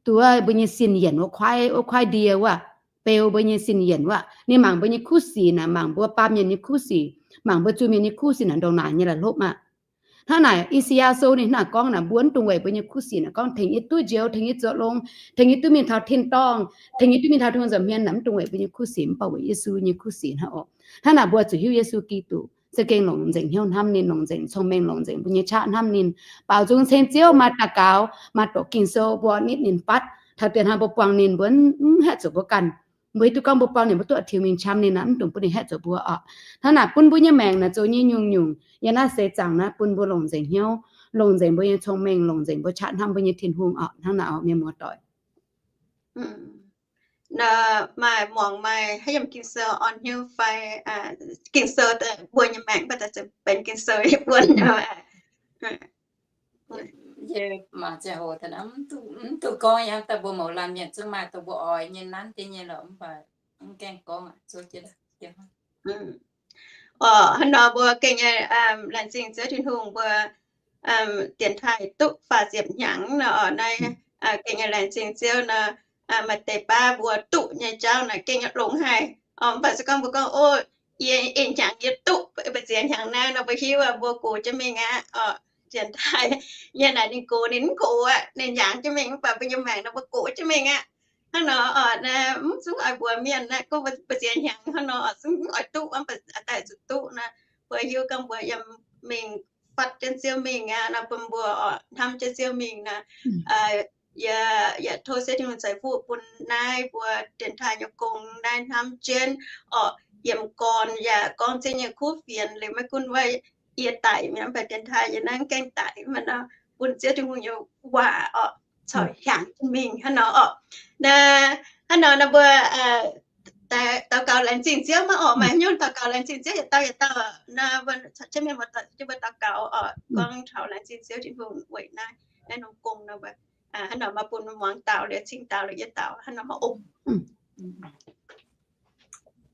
duqv mbuo nyei sin yienc wuov kuaaiv, wuov kuaaiv ndie wuov, beu mbuo nyei sin yienc wuov. Ninh mangc mbuo nyei kuv sic naaic, mangc mbuo baamh mienh nyei kuv sic, mangc mbuo zuiz-mienh nyei kuv sic naaic ndongc naaic nyei la'hlopv aqv. Hnangv naaic, I^saa^yaa Sou ninh hnangv naaic gorngv naaic, mbuo mv dungx weic mbuo nyei kuv sic naaic gorngv tengx yie duqv njoux, tengx yie zoux longx, tengx yie duqv mingh taux tin-dorngh, tengx yie duqv mingh taux Tin-Hungh nza'hmien naaic, mv dungx weic mbuo nyei kuv sic, mv baac weic Yesu nyei kuv sic hnangv oc. Hnangv naaic mbuo zuqc hiuv Yesu Giduc, za'gengh longc nzengc hnyouv hnamv ninh, longc nzengc cong-mengh, longc nzengc mbuo nyei qaqv hnamv ninh, baaux nzung ceng Ziouv, maaih daux gaux, maaih doqc Ging-Sou, mbuo nitv ninh fatv, taux deix hnangv mbuo buangh ninh, mbuo mv haeqv zuqc mbuo ganh. Mbuo hiuv duqv gorngv mbuo buangh ninh, mbuo duqv tengx mingh qam ninh naaic, mv dungx bun ninh haeqv zuqc mbuo oc. Hnangv naaic bun mbuo nyei maengc naaic zoux nyei nyungc-nyungc, yiem naaiv seix zaangc naaiv bun mbuo longc nzengc hnyouv, longc nzengc mbuo nyei cong-mengh, longc nzengc mbuo qaqv hnamv mbuo nyei Tin-Hungh oc. Hnangv naaic oc, mienh muoz-doic. Nor maaih muangx maaih haaix yiem Ging-Sou orn hnyouv fai, Ging-Sou mbuo nyei maengc mv baac daaih benx Ging-Sou yie buonv nor. Yie mangc ziangh hoc mv duqv gorngv, yie hnamv daaih mbuo mouz laanh mienh zungv maaih dongh mbuo oix nyei nanv deix nyei lorqc, mv baac mv gaengh gorngv aqv. Oc, hnangv nor mbuo gengh nyei laengz zingh Ziouv Tin-Hungh mbuo dienx taaih duqv faah ziepc hnyangx nor, naaiv gengh nyei laengz zingh Ziouv nor, maaih deix baav mbuo duqv nyei jauv naaic gengh nyei longx haic. Mv baac se gorngv mbuo gorngv, o, yie en hnyangx yie duqv mbu'ziex hnyangx naaiv nor, mbuo hiuv mbuo gox jienv mingh aqv. Oc, dienx taaih nyei naaic ninh gox ninh mv gox aqv, ninh hnyangx jienv mingh, mv baac mbuo nyei maengc nor mbuo gox jienv mingh aqv. Hnangv nor oc, mv zungv oix mbuox mienh aqv, gorngv mbu'ziex hnyangx hnangv nor oc, zungv mv oix duqv, mv baac daaih zuqc duqv nor, mbuo hiuv gorngv mbuo yiem mingh fatv jienv Ziouv mingh aqv nor, bun mbuo oc hnamv jienv Ziouv mingh nor. Yie, yie tov Ziouv Tin-Hungh ceix fuqv bun naaiv mbuo dienx taaih nyei gong naaiv hnamv jienv oc, yiem gorn yaac gorngv Ziouv nyei kuv fienx liuz, maiv gunv wuov yie daic mi'aqv, mv baac dienx taaih yie naaiv gaengh daic mi'aqv nor, bun Ziouv Tin-Hungh nyei waac oc corc hnyangx jienv mingh hnangv nor oc. Naaiv, hnangv nor nor mbuo daux gaux laengz zingh Ziouv maiv oc, maaih haaix nyungc daux gaux laengz zingh Ziouv yietc dauh yietc dauh nor, mbuo corc jienv mienh muoz-doic jienv mbuo daux gaux oc, gorngv taux laengz zingh Ziouv Tin-Hungh weic naaiv, naaiv norm gong nor mbuo hnangv nor maiv bun muangx daux liuz cingx daux liuz yie daux hnangv nor maiv oc.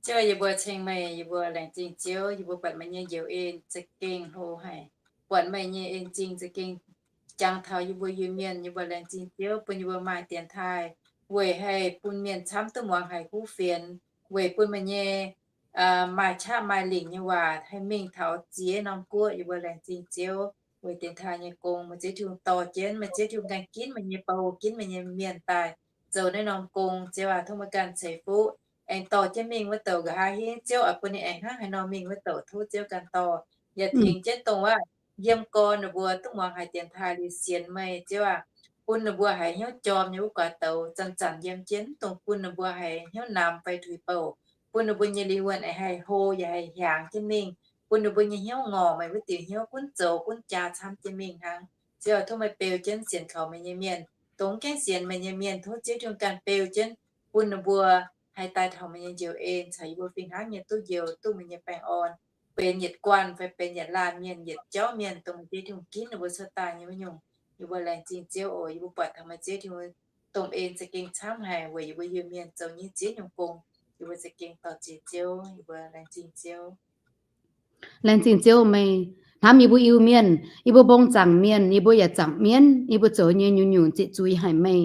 Ziouv, yie mbuo ceng meih, yie mbuo laengz zingh Ziouv, yie mbuo buatc meih nyei njoux en za'gengh hlo haic, buatc meih nyei en zingh za'gengh jangx taux yie mbuo Iu-Mienh. Yie mbuo laengz zingh Ziouv bun yie mbuo maaih dienx taaih weic haih bun mienh camv duqv muangx haic kuv fienx, weic bun meih nyei maaih qaqv maaih lingc nyei waac haih mingh taux ziex norm guoqv. Yie mbuo laengz zingh Ziouv weic dienx taaih nyei gong, meih Ziouv Tin-Hungh dorh jienv, meih Ziouv Tin-Hungh ganh ginv meih nyei bou, ginv meih nyei mienh daaih zoux naaiv norm gong. Ziouv aac, tov meih ganh ceix fuqv aengx dorh jienv mingh wuov douc nqa'haav hingv. Ziouv aac, bun ninh aengx hnangv haaix nor mingh wuov douc tov Ziouv ganh dorh, yaac tengx jienv dongh wuov yiem gorn ninh mbuo duqv muangx haic dienx taaih liuz sienx meih. Ziouv aac, bun ninh mbuo haiz hnyouv jorm nyei wuov guaax douz, zanc-zanc yiem jienv, dongh bun ninh mbuo haiz hnyouv namx fai tuix bouc, bun ninh mbuo nyei lingh wuonh aengx haih hlo yaac haih hiaangx jienv mingh, bun ninh mbuo nyei hnyouv ngorc meih wuov diuc hnyouv gunv zoux gunv jaa camv jienv mingh hnangv. Ziouv aac, tov meih beu jienv sienx kaux meih nyei mienh, dongh mv gaengh sienx meih nyei mienh, tov Ziouv Tin-Hungh ganh beu jienv, bun ninh mbuo haih daaih taux meih nyei njoux en caux yie mbuo fih hnangv nyei duqv njoux, duqv meih nyei baengh orn, benx yietc guanh fai benx yietc laanh mienh, yietc jauv mienh, dongh meih Ziouv Tin-Hungh ginv ninh mbuo cuotv daaih nyei wuov nyungc. Yie mbuo laengz zingh Ziouv oc. Yie mbuo buatc taux meih Ziouv Tin-Hungh domh en za'gengh camv haic weic yie mbuo Iu-Mienh zoux nyei ziex nyungc gong. Yie mbuo za'gengh dorh ziex Ziouv, yie mbuo laengz zingh Ziouv. Laengz zingh Ziouv meih hnamv yie mbuo Iu-Mienh, yie mbuo mbong zaangc mienh, yie mbuo yaac zaangc mienv, yie mbuo zoux nyei nyungc-nyungc ziqc zuiz haic meih.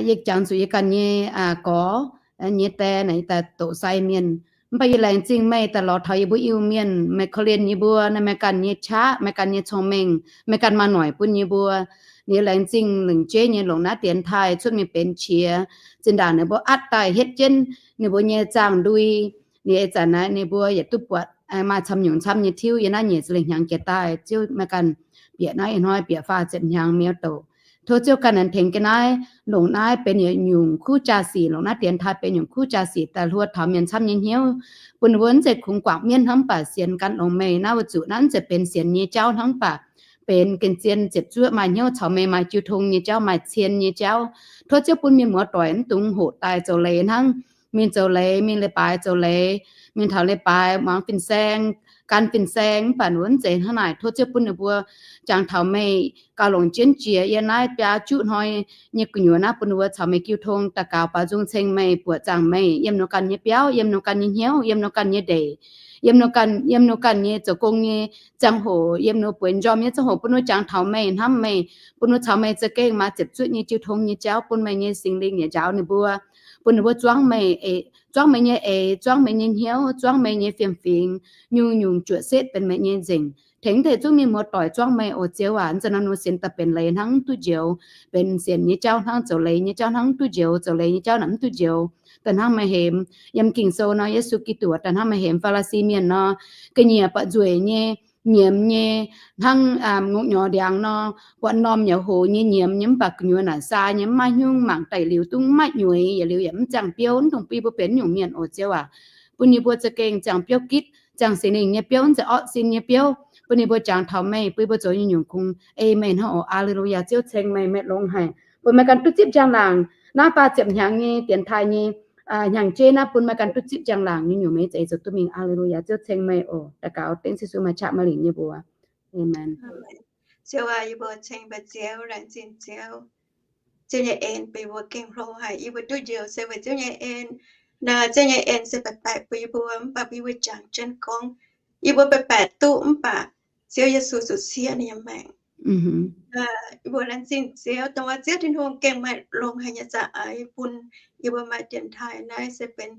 Yie jangx zuqc yie ganh nyei gorx nyei die naaic daaih doqc sai mienh. Mv baac yie laengz zingh meih daaih lorz taux yie mbuo Iu-Mienh, meih korv-lienh yie mbuo, naaiv meih ganh nyei qaqv, meih ganh nyei cong-mengh, meih ganh maaih noic bun yie mbuo. Yie laengz zingh lengc jeiv nyei longc naaiv dienx taaih cuotv mingh benx qiex. Zinh ndaangc ninh mbuo atv daaih hietv jienv ninh mbuo nyei zaangh ndui. Ninh ih zanc naaiv ninh mbuo yietc duqv buatc maaih camv nyungc camv nyei tiuv yiem naaiv nyiec ziepc lengh hnyangx jiex daaih. Ziouv meih ganh bieqc naaiv ih hnoi bieqc faah ziepc hnyangx mi'aqv douc. Tov Ziouv ganh aengx tengx jienv naaiv, longc naaiv benx yietc nyungc kuv jaa-sic, longc naaiv dienx taaih benx nyungc kuv jaa-sic daaih hluo taux mienh camv nyei hnyouv, bun ninh mbuo mv zeiz kungx guangc mienv hnangv, mv baac sienx gan longx meih naaiv wuov zuqc naaiv mv zeiz benx sienx nyei jauv hnangv, mv baac benx gengh zien ziepc zuoqv maaih hnyouv caux meih, maaih jiu tong nyei jauv, maaih cien nyei jauv. Tov Ziouv bun mienh muoz-doic mv dungx hoqc daaih zoux leiz hnangv. Mingh zoux leiz, mingh leiz-baaix zoux leiz, mingh taux leiz-baaix muangx fin-saeng, gan fin-saeng, mv baac wuov mv zeiz hnangv naaic. Tov Ziouv bun ninh mbuo jangx taux meih, gauh longc jienv jiex yiem naaiv biaa juqv hnoi nyei gu'nyuoz naaiv, bun ninh mbuo caux meih jiu tong daux gaux baaux nzung ceng meih, buoqc zaangc meih yiem ninh ganh nyei biauv, yiem ninh ganh nyei hnyouv, yiem ninh ganh nyei ndeic, yiem ninh ganh, yiem ninh ganh nyei zoux gong nyei ziangh hoc, yiem ninh bueix njormh nyei ziangh hoc, bun ninh jangx taux meih, hnamv meih, bun ninh caux meih za'gengh maaih ziepc zuoqv nyei jiu tong nyei jauv, bun meih nyei Singx Lingh yietc njaaux ninh mbuo, bun ninh mbuo zuangv meih, zuangv meih nyei eix, zuangv meih nyei hnyouv, zuangv meih nyei fiem-fingx, nyungc-nyungc juoqc setv benx meih nyei nzengc. Tengx deix zungv mienh muoz-doic zuangv meih oc Ziouv aac. Mv zeiz nor ninh mbuo sienx daaih benx leiz hnangv mv duqv njoux, benx sienx nyei jauv hnangv zoux leiz nyei jauv hnangv mv duqv njoux, zoux leiz nyei jauv naaic mv duqv njoux. Daaih hnangv meih hemx yiem Ging-Sou nor, Yesu Giduc daaih hnangv meih hemx Faa^li^si mienh nor, ga'nyiec buatc nzueic nyei, nyiemz nyei, hnangv ngongh nyorx ndiangx nor, buatc m'normh yaac hoc nyei nyiemz nyei, mv baac gu'nyuoz naaic saa nyei, mv maaih hnyungv, mangc daaih liuz dungv mv maaih nyueiz, yietc liuz yaac mv ziangh biouv. Mv dungx bun yie mbuo benx naaiv nyungc mienh oc Ziouv aac. Bun yie mbuo za'gengh ziangh biouv gitv, ziangh Singx Lingh nyei biouv, mv zeiz orqv sin nyei biouv. Bun yie mbuo jangx taux meih, bun yie mbuo zoux nyei nyungc kungx ei meih hnangv oc. Aa^le^lu^yaa. Ziouv ceng meih, meih longx haic, bun meih ganh duqv zipv njang-laangc. Naaiv faah ziepc hnyangx nyei dienx taaih nyei hnyangx-jeiv naaiv, bun meih ganh duqv zipv njang-laangc nyei nyungc, meih zeix zoux duqv mingh. Aa^le^lu^yaa. Ziouv ceng meih oc. Daux gaux dengv Yesu maaih qaqv maaih lingc nyei mbuox. Aamen. Ziouv aac, yie mbuo ceng meih Ziouv, laengz zingh Ziouv. Ziouv nyei en bun yie mbuo gengh hlo haic. Yie mbuo duqv njoux se weic Ziouv nyei en. Naaiv Ziouv nyei en se baeqc baeqc bun yie mbuo, mv baac bun yie mbuo jangx jienv gorngv, yie mbuo baeqc baeqc duqv, mv baac Ziouv Yesu zuqc siev ninh nyei maengc. Yie mbuo laengz zingh Ziouv, dongh wuov Ziouv Tin-Hungh gengh maaih longx haic nyei za'eix bun yie mbuo maaih dienx taaih. Naaiv se benx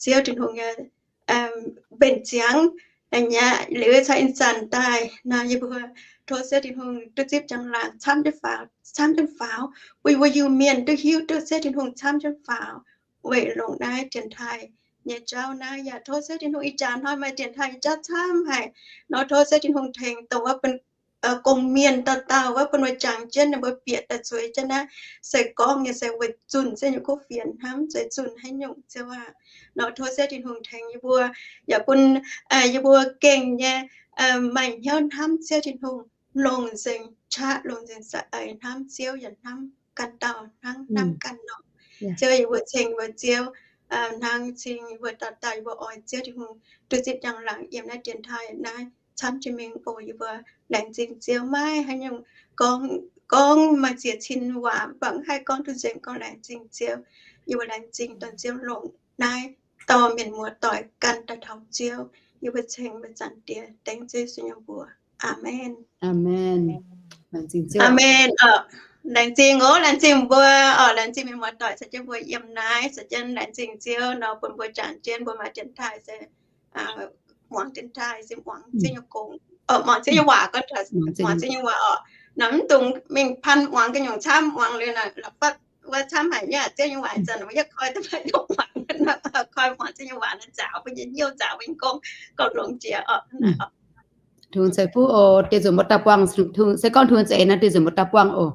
Ziouv Tin-Hungh nyei mbenc ziangx nyei. Liuz caux ih zanc daaih nor, yie mbuo tov Ziouv Tin-Hungh duqv zipv njang-laangc camv jienv faaux, camv jienv faaux, bun yie mbuo Iu-Mienh duqv hiuv duqv Ziouv Tin-Hungh camv jienv faaux weic longc naaiv dienx taaih nyei jauv naaiv. Yaac tov Ziouv Tin-Hungh ih jaax hnoi maaih dienx taaih nyei jauv camv haic nor, tov Ziouv Tin-Hungh tengx dongh wuov bun gong-mienh dauh dauh wuov bun mbuo jangx jienv, ninh mbuo bieqc daaih zueiz jienv naaiv, se gorngv nyei se weic zunh Ziouv nyei kuv fienx hnamv, zueiz zunh haaix nyungc Ziouv aac. Nor tov Ziouv Tin-Hungh tengx yie mbuo, yaac bun yie mbuo gengh nyei maaih hnyouv hnamv Ziouv Tin-Hungh, longc nzengc qaqv, longc nzengc za'eix hnamv Ziouv yaac hnamv ganh dauh hnangv, hnamv ganh norqc. Ziouv, yie mbuo ceng mbuo Ziouv, hnangv cing yie mbuo dauh dauh yie mbuo oix Ziouv Tin-Hungh duqv zipv njang-laangc yiem naaiv dienx taaih naaiv camv jiex mingh oc. Yie mbuo laengz zingh Ziouv, maiv haaix nyungc gorngv, gorngv maaih ziex cin waac mv baac haih gorngv duqv nzengc, gorngv laengz zingh Ziouv. Yie mbuo laengz zingh dongh Ziouv longc naaiv dorh mienh muoz doic ganh daaih taux Ziouv. Yie mbuo ceng mbuo Zaangc Diex, dengv Ziouv Yesu nyei mbuox. Aamen. Aamen. Laengz zingh oc. Laengz zingh mbuo oc. Laengz zingh mienh muoz doic caux jienv mbuo yiem naaiv, caux jienv laengz zingh Ziouv nor bun mbuo jangx jienv, mbuo maaih dienx taaih se muangx dienx taaih se muangx Ziouv nyei gong, muangx Ziouv nyei waac, muangx Ziouv nyei waac oc. Naaiv mv dungx mingh pan muangx ga'nyungc camv, muangx liuz naaic la'fatv wuov camv haic nyei. Ziouv nyei waac ih zanc mbuo yietv koi daaih maiv dungx muangx, koi muangx Ziouv nyei waac naaiv nzaaux mbuo nyei hnyouv, nzaaux mbuo nyei gong, gauh longx jiex oc. Tungx ceix fuqv oc. Dieh nzunc mbuo daaih buangh, se gorngv tungx za'eix nor, dieh nzunc mbuo daaih buangh oc.